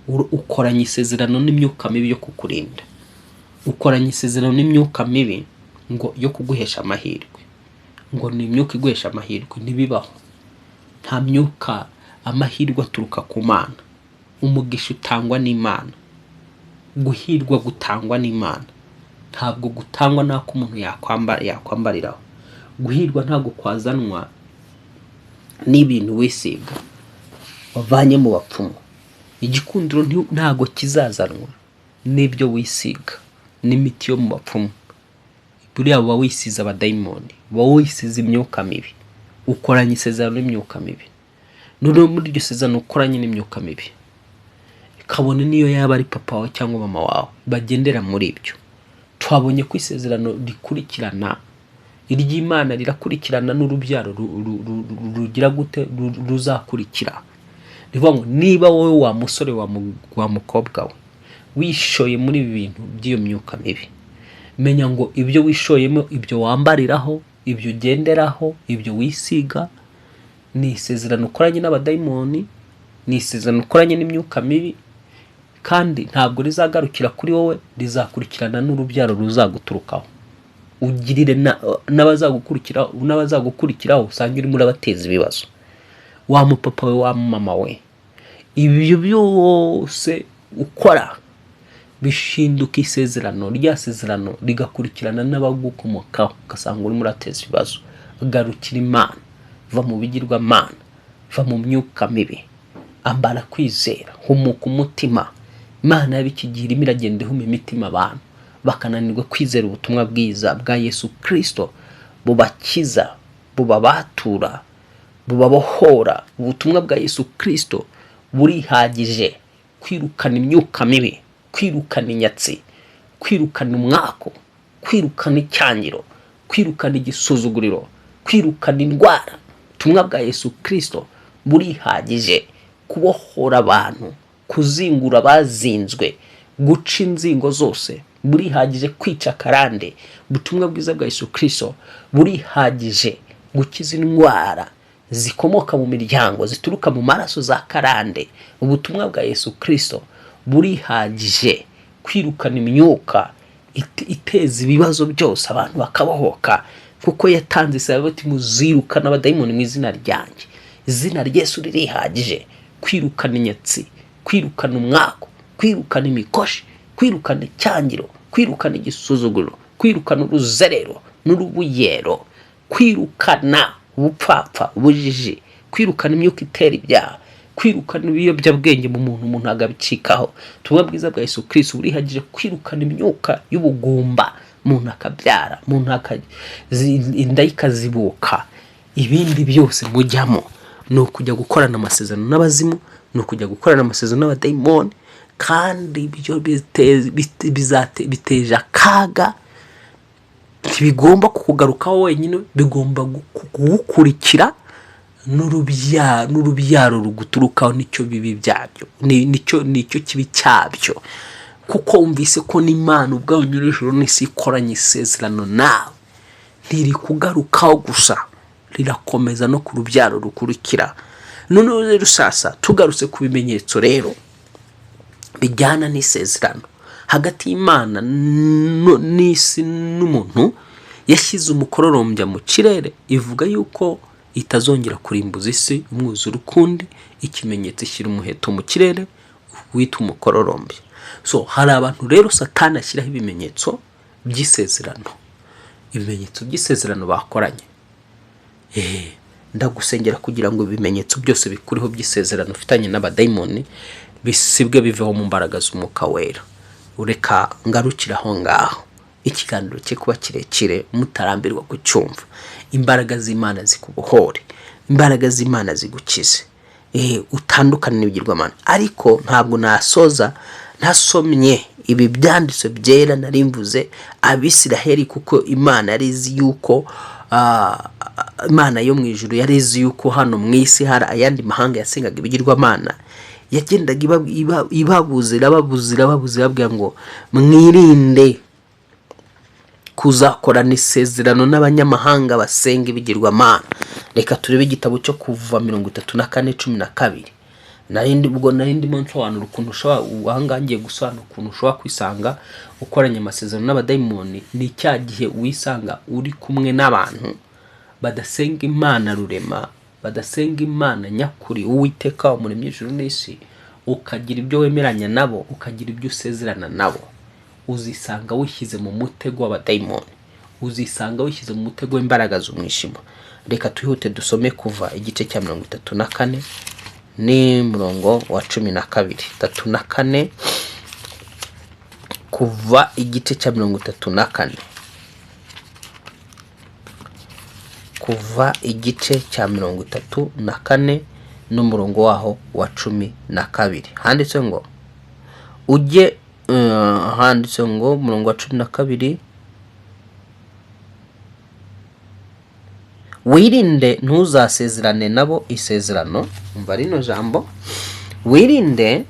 Ukoranye isezerano n'imyuka mibi yo kukurinda, ukoranye isezerano n'imyuka mibi ngo yo kuguhesha amahirwe, ngo ni imyuka iguhesha amahirwe. Ntibibaho, nta myuka. Amahirwe aturuka ku Mana, umugisha utangwa n'Imana, guhirwa gutangwa n'Imana, ntabwo gutangwa n'ako umuntu yakwambariraho. Guhirwa ntabwo kwazanwa n'ibintu wisiga wavanye mu bapfumu. Igikundiro ntabwo kizazanwa n'ibyo wisiga n'imiti yo mu bapfumu. Buriya uba wisize abadayimoni, uba wisize imyuka mibi, ukoranye isezerano n'imyuka mibi. Noneho muri iryo sezerano ukoranye n'imyuka mibi, kabone niyo yaba ari papa wawe cyangwa mama wawe bagendera muri ibyo. Twabonye ko isezerano rikurikirana, iry'Imana rirakurikirana n'urubyaro rugira gute? Ruzakurikira. Ni ukuvuga ngo niba wowe wa musore, wa mukobwa we, wishoye muri ibi bintu by'iyo myuka mibi, menya ngo ibyo wishoyemo, ibyo wambariraho, ibyo ugenderaho, ibyo wisiga, ni isezerano ukoranye n'abadayimoni, ni isezerano ukoranye n'imyuka mibi, kandi ntabwo rizagarukira kuri wowe, rizakurikirana n'urubyaro ruzaguturukaho. Ugirire n'abazagukurikiraho, usanga urimo urabateza ibibazo. Wa mupapa we, wa mama we, ibyo byose ukora bishinduka isezerano, rya sezerano rigakurikirana n'abagukomokaho, ugasanga urimo urateza ibibazo. Garukira Imana, va mu bigirwamana, va mu myuka mibi. Ambara kwizera, humuka umutima. Imana y'iki gihe irimo iragenda ihuma imitima, abantu bakananirwa kwizera ubutumwa bwiza bwa Yesu Kirisito bubakiza, bubabatura, bubabohora. Ubutumwa bwa Yesu Kirisito burihagije kwirukana imyuka mibi, kwirukana inyatsi, kwirukana umwako, kwirukana icyangiro, kwirukana igisuzuguriro, kwirukana indwara. Ubutumwa bwa Yesu Kirisito burihagije kubohora abantu, kuzingura abazinzwe, guca inzingo zose. Burihagije kwica akarande. Ubutumwa bwiza bwa Yesu Kirisito burihagije gukiza indwara zikomoka mu miryango, zituruka mu maraso za karande. Ubutumwa bwa Yesu Kirisito burihagije kwirukana imyuka iteza ibibazo byose, abantu bakabohoka, kuko yatanze isabati ati muzirukana abadayimoni mu izina ryanjye. Izina rya Yesu ririhagije kwirukana inyatsi, kwirukana umwaku, kwirukana imikoshi, kwirukana icyangiro, kwirukana igisuzuguriro, kwirukana uruzerero n'urubuyero, kwirukana ubupfapfa, ubujiji, kwirukana imyuka itera ibyaha, kwirukana ibiyobyabwenge mu muntu, umuntu agabicikaho. Ubutumwa bwiza bwa Yesu Kristo burihagije kwirukana imyuka y'ubugumba, umuntu akabyara, umuntu inda ye ikazibuka. Ibindi byose mujyamo ni ukujya gukorana amasezerano n'abazimu, ni ukujya gukorana amasezerano n'abadayimoni, kandi ibyo biteje akaga. Ntibigomba kukugarukaho wenyine, bigomba kugukurikira n'urubyaro ruguturukaho. Nicyo bibi byabyo, nicyo kibi cyabyo, kuko wumvise ko n'Imana ubwayo nyir'ijuru n'isi ikoranye isezerano nawe, ntirikugarukaho gusa, rirakomeza no ku rubyaro rukurikira. Noneho rero sasa tugarutse ku bimenyetso rero bijyana n'isezerano hagati y'Imana n'isi n'umuntu, yashyize umukororombya mu kirere, ivuga yuko itazongera kurimbuza isi umwuzure ukundi. Ikimenyetso, ishyira umuheto mu kirere wita umukororombya. So hari abantu rero Satani ashyiraho ibimenyetso by'isezerano, ibimenyetso by'isezerano bakoranye. Ndagusengera kugira ngo ibimenyetso byose bikuriho by'isezerano ufitanye n'abadayimoni bisibwe, biveho mu mbaraga z'Umwuka Wera. Ureka ngarukire aho ngaho, ikiganiro cye kuba kirekire mutarambirwa kucyumva. Imbaraga z'Imana zikubohore, imbaraga z'Imana zigukize, utandukane n'ibigirwamana. Ariko ntabwo nasoza ntasomye ibi byanditswe byera nari mvuze. Abisiraheli, kuko Imana yari izi yuko Imana yo mu ijuru yari izi yuko hano mu isi hari ayandi mahanga yasengaga ibigirwamana, yagendaga ibabuza, irababuza, irababuza, ibabwira ngo mwirinde kuzakorana isezerano n'abanyamahanga basenga ibigirwamana. Reka turebe igitabo cyo Kuva 34:12. Ubwo nari ndimo nsobanura ukuntu ushobora, ahangaha ngiye gusobanura ukuntu ushobora kwisanga ukoranye amasezerano n'abadayimoni. Ni cya gihe wisanga uri kumwe n'abantu badasenga Imana rurema, badasenga Imana nyakuri, Uwiteka umuremyi w'ijuru n'isi, ukagira ibyo wemeranya nabo, ukagira ibyo usezerana nabo. Uzisanga wishyize mu mutego w'abadayimoni, uzisanga wishyize mu mutego w'imbaraga z'umwijima. Reka twihute dusome Kuva igice cya 34 ni murongo wa 12. 34, Kuva igice cya 34, Kuva igice cya 34 n'umurongo waho wa 12, handitse ngo ujye handitse ngo umurongo wa 12: wirinde ntuzasezerane nabo isezerano. Umva rino jambo: wirinde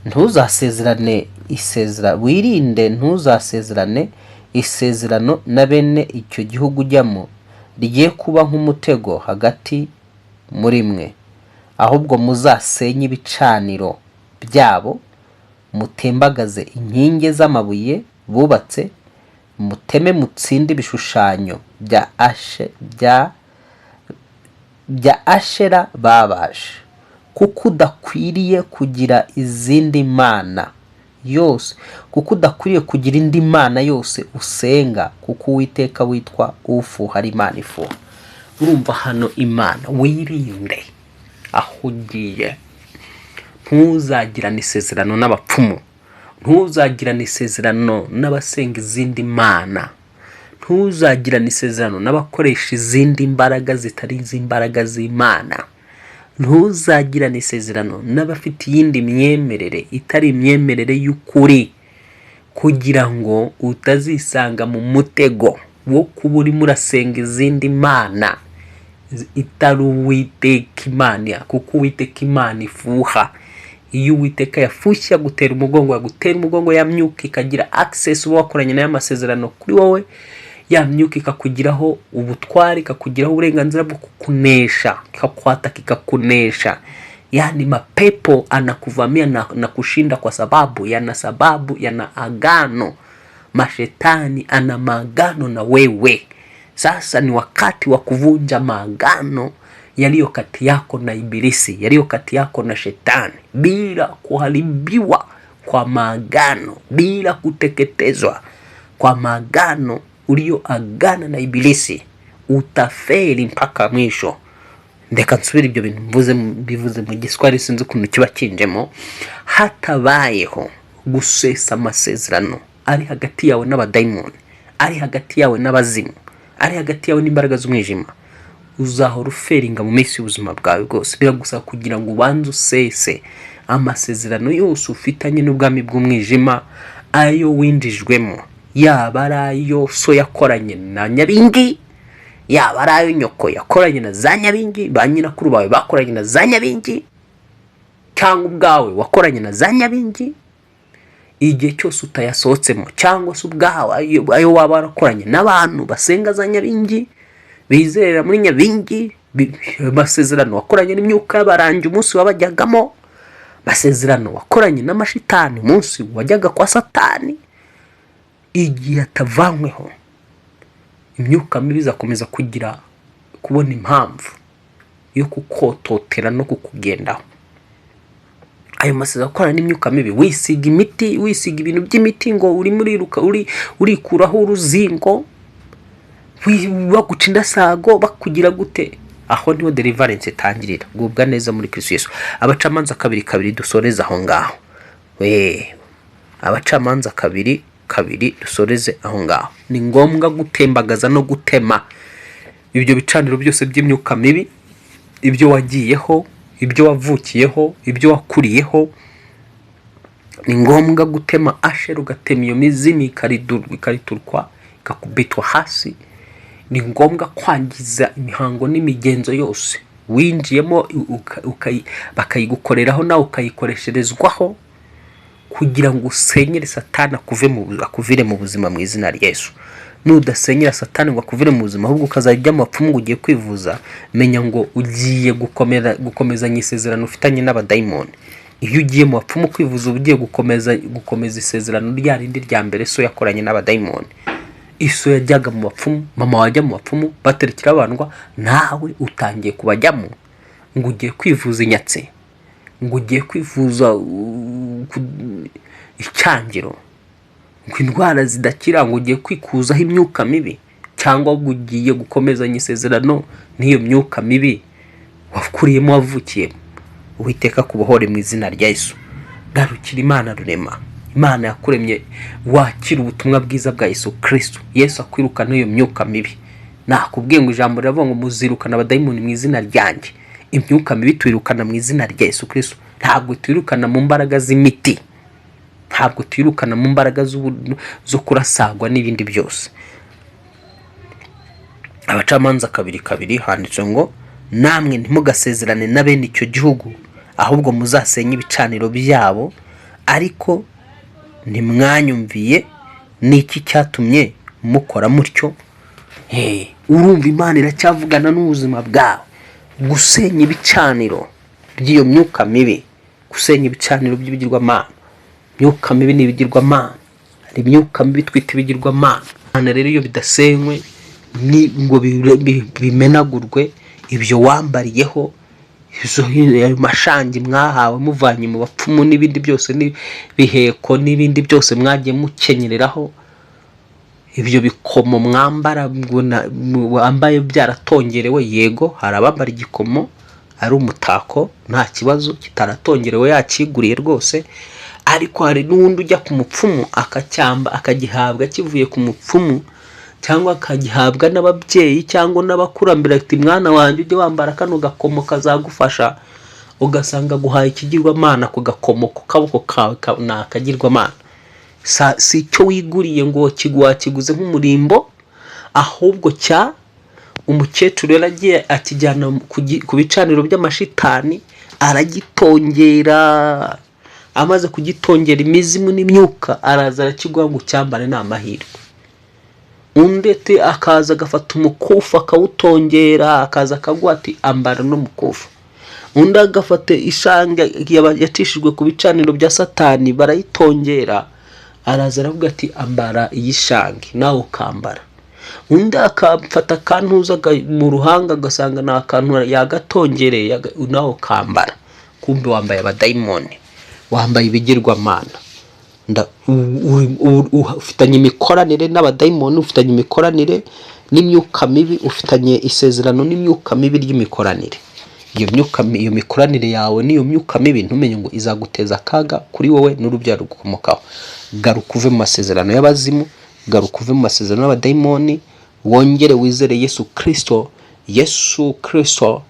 ntuzasezerane isezera, wirinde ntuzasezerane isezerano na bene icyo gihugu ujyamo, rigiye kuba nk'umutego hagati muri mwe. Ahubwo muzasenye ibicaniro byabo, mutembagaze inkingi z'amabuye bubatse, muteme mutsinde ibishushanyo bya Ashera babaje, kuko udakwiriye kugira izindi mana yose, kuko udakwiriye kugira indi mana yose usenga, kuko Uwiteka witwa ufuha ari Imana ifuha. Urumva hano Imana, wirinde aho ugiye. Ntuzagirane isezerano n'abapfumu, ntuzagirane isezerano n'abasenga izindi mana, ntuzagirane isezerano n'abakoresha izindi mbaraga zitari iz'imbaraga z'Imana, ntuzagirane isezerano n'abafite iyindi myemerere itari imyemerere y'ukuri, kugira ngo utazisanga mu mutego wo kuba urimo urasenga izindi mana itari Uwiteka Imana, kuko Uwiteka Imana ifuha. Iyo Uwiteka yafushye agutera umugongo, yagutera umugongo, ya myuka ikagira access uba wakoranye nayo amasezerano kuri wowe, ya myuka ikakugiraho ubutware, ikakugiraho uburenganzira bwo kukunesha, ikakwataka ikakunesha. Yani mapepo anakuvamia na kushinda kwa sababu yana sababu yana agano. Mashetani ana maagano na wewe. Sasa ni wakati wa kuvunja maagano yaliyo kati yako na Ibilisi, yaliyo kati yako na Shetani, bila kuharibiwa kwa maagano, bila kuteketezwa kwa maagano uliyoagana na Ibilisi, utafeli mpaka mwisho. Reka nsubire ibyo bintu mvuze, bivuze mu Giswahili, sinzi ukuntu kiba kinjemo. Hatabayeho gusesa amasezerano ari hagati yawe n'abadayimoni, ari hagati yawe n'abazimu, ari hagati yawe n'imbaraga z'umwijima, uzahora ufailinga mu minsi y'ubuzima bwawe bwose. Biragusaba kugira ngo ubanze usese amasezerano yose ufitanye n'ubwami bw'umwijima, ayo winjijwemo, yaba ari ayo so yakoranye na Nyabingi, yaba ari ayo nyoko yakoranye na za Nyabingi, ba nyirakuru bawe bakoranye na za Nyabingi, cyangwa ubwawe wakoranye na za Nyabingi. Igihe cyose utayasohotsemo, cyangwa se ubwawe ayo waba warakoranye n'abantu basenga za Nyabingi, bizerera muri Nyabingi, amasezerano wakoranye n'imyuka y'abarangi umunsi wabajyagamo, amasezerano wakoranye n'amashitani umunsi wajyaga kwa Satani, igihe atavanyweho, imyuka mibi izakomeza kugira kubona impamvu yo kukototera no kukugendaho. Ayo masezerano akorana n'imyuka mibi, wisiga imiti, wisiga ibintu by'imiti ngo urimo uriruka, uri urikuraho uruzingo, baguca indasago, bakugira gute, aho niho deliverance itangirira. Gubwa neza muri Kristo Yesu. Abacamanza 2:2, dusoreze aho ngaho. We, Abacamanza 2:2, dusoreze aho ngaho. Ni ngombwa gutembagaza no gutema ibyo bicaniro byose by'imyuka mibi, ibyo wagiyeho, ibyo wavukiyeho, ibyo wakuriyeho. Ni ngombwa gutema ashera, ugatema iyo mizimu ikariturwa, ikakubitwa hasi. Ni ngombwa kwangiza imihango n'imigenzo yose winjiyemo, bakayigukoreraho, nawe ukayikoresherezwaho, kugira ngo usenyere Satani akuvire mu buzima mu izina rya Yesu. Nudasenyera Satani ngo akuvire mu buzima, ahubwo ukazajya ujya mu bapfumu ngo ugiye kwivuza, menya ngo ugiye gukomera gukomezanya isezerano ufitanye n'abadayimoni. Iyo ugiye mu bapfumu kwivuza, uba ugiye gukomeza isezerano rya rindi rya mbere so yakoranye n'abadayimoni. Iso yajyaga mu bapfumu, mama wajya mu bapfumu baterekera abandwa, nawe utangiye kubajyamo ngo ugiye kwivuza inyatsi, ngo ugiye kwivuza icyangiro, ngo indwara zidakira, ngo ugiye kwikuzaho imyuka mibi, cyangwa ngo ugiye gukomezanya isezerano n'iyo myuka mibi wakuriyemo, wavukiyemo. Uwiteka kubohore mu izina rya Yesu. Garukira Imana rurema, Imana yakuremye, wakira ubutumwa bwiza bwa Yesu Kristo. Yesu akwirukana iyo myuka mibi. Nakubwiye ngo ijambo riravuga ngo muzirukana abadayimoni mu izina ryanjye. Imyuka mibi tuyirukana mu izina rya Yesu Kristo. Ntabwo tuyirukana mu mbaraga z'imiti, ntabwo tuyirukana mu mbaraga zo kurasagwa n'ibindi byose. Abacamanza 2:2 handitse ngo: "Namwe ntimugasezerane na bene icyo gihugu, ahubwo muzasenye ibicaniro byabo." Ariko ntimwanyumviye. Ni iki cyatumye mukora mutyo? Hey, urumva Imana iracyavugana n'ubuzima bwawe. Gusenya ibicaniro by'iyo myuka mibi, gusenya ibicaniro by'ibigirwamana. Imyuka mibi ni ibigirwamana. Hari imyuka mibi twita ibigirwamana. Rero iyo bidasenywe ngo bimenagurwe, ibyo wambariyeho, ayo mashangi mwahawe muvanye mu bapfumu n'ibindi byose n'ibiheko n'ibindi byose mwagiye mukenyereraho, ibyo bikomo mwambara ngo wambaye byaratongerewe. Yego, hari abambara igikomo ari umutako, nta kibazo, kitaratongerewe, yakiguriye rwose. Ariko hari n'uwundi ujya ku mupfumu akacyamba, akagihabwa kivuye ku mupfumu, cyangwa akagihabwa n'ababyeyi cyangwa n'abakurambere, ati: "Mwana wanjye, ujye wambara kano gakomo kazagufasha." Ugasanga aguhaye ikigirwamana ku gakomo ku kaboko kawe, ni akagirwamana. Si icyo wiguriye ngo wakiguze nk'umurimbo, ahubwo cya umukecuru yaragiye akijyana ku bicaniro by'amashitani, aragitongera. Amaze kugitongera imizimu n'imyuka, araza arakiguha ngo ucyambare, ni amahirwe. Undi ati akaza agafata umukufi akawutongera, akaza akaguha ati: "Ambara n'umukufi." Undi agafata ishange yacishijwe ku bicaniro bya Satani, barayitongera, araza aravuga ati: "Ambara iyi shange," nawe ukambara. Undi akafata akantuza mu ruhanga, agasanga ni akantu yagatongereye, nawe ukambara. Kumbe wambaye abadayimoni, wambaye ibigirwamana. Ufitanye imikoranire n'abadayimoni, ufitanye imikoranire n'imyuka mibi, ufitanye isezerano n'imyuka mibi ry'imikoranire. Iyo myuka, iyo mikoranire yawe n'iyo myuka mibi, ntumenye ngo izaguteza akaga kuri wowe n'urubyaro rugukomokaho. Garuka uve mu masezerano y'abazimu, garuka uve mu masezerano y'abadayimoni, wongere wizere Yesu Kirisito. Yesu Kirisito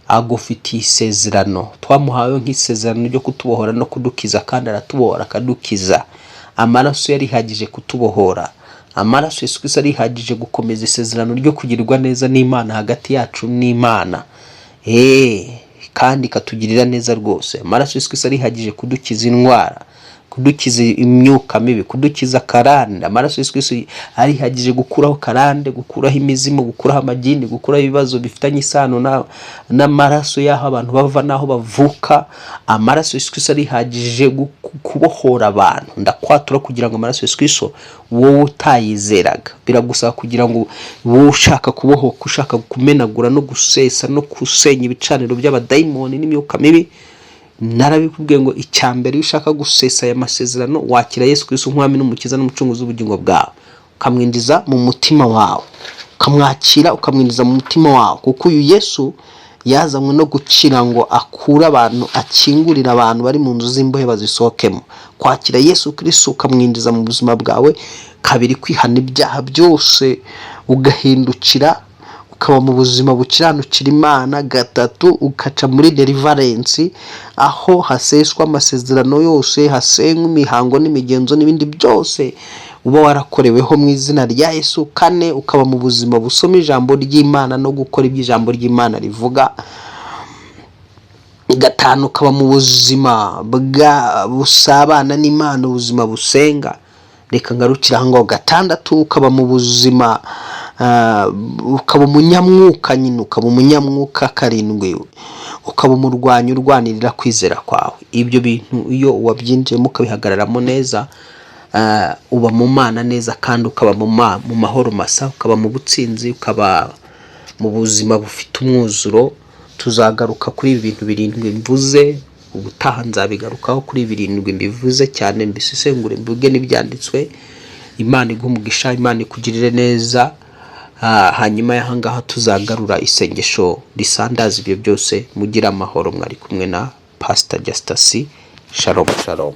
agufitiye isezerano, twamuhawe nk'isezerano ryo kutubohora no kudukiza, kandi aratubohora akadukiza. Amaraso yarihagije kutubohora, amaraso Yesu Kristo arihagije gukomeza isezerano ryo kugirirwa neza n'Imana hagati yacu n'Imana. Kandi ikatugirira neza rwose. Amaraso Yesu Kristo arihagije kudukiza indwara, kudukiza imyuka mibi, kudukiza karande. Amaraso Yesu Kristo arihagije gukuraho karande, gukuraho imizimu, gukuraho amagini, gukuraho ibibazo bifitanye isano n'amaraso y'aho abantu bava n'aho bavuka. Amaraso Yesu Kristo arihagije kubohora abantu. Ndakwatura kugira ngo amaraso Yesu Kristo, wowe utayizeraga, biragusaba kugira ngo wowe ushaka kubohoka, ushaka kumenagura no gusesa no gusenya ibicaniro by'abadayimoni n'imyuka mibi, narabikubwiye ngo icya mbere, iyo ushaka gusesa aya masezerano, wakira Yesu Kristo nk'umwami n'umukiza n'umucunguzi w'ubugingo bwawe, ukamwinjiza mu mutima wawe, ukamwakira, ukamwinjiza mu mutima wawe, kuko uyu Yesu yazanywe no gukira ngo akure abantu, akingurire abantu bari mu nzu z'imbohe bazisohokemo. Kwakira Yesu Kristo ukamwinjiza mu buzima bwawe. Kabiri, kwihana ibyaha byose, ugahindukira, ukaba mu buzima bukiranukira Imana. Gatatu, ugaca muri deliverance, aho haseswa amasezerano yose, hasenywa imihango n'imigenzo n'ibindi byose uba warakoreweho mu izina rya Yesu. Kane, ukaba mu buzima busoma ijambo ry'Imana no gukora ibyo ijambo ry'Imana rivuga. Gatanu, ukaba mu buzima bwa busabana n'Imana, ubuzima busenga. Reka ngarukire aho ngaho. Gatandatu, ukaba mu buzima, ukaba umunyamwuka nyine, ukaba umunyamwuka. Karindwi, ukaba umurwanyi urwanirira kwizera kwawe. Ibyo bintu iyo wabyinjiyemo ukabihagararamo neza, uba mu Mana neza, kandi ukaba mu mahoro masa, ukaba mu butsinzi, ukaba mu buzima bufite umwuzuro. Tuzagaruka kuri ibi bintu birindwi mvuze ubutaha, nzabigarukaho kuri birindwi mbivuze cyane, mbisesengure, mvuge n'ibyanditswe. Imana iguhe umugisha, Imana ikugirire neza. Hanyuma y'ahangaha tuzagarura isengesho risandaza ibyo byose. Mugire amahoro. Mwari kumwe na Pastor Justus. Shalom, shalom.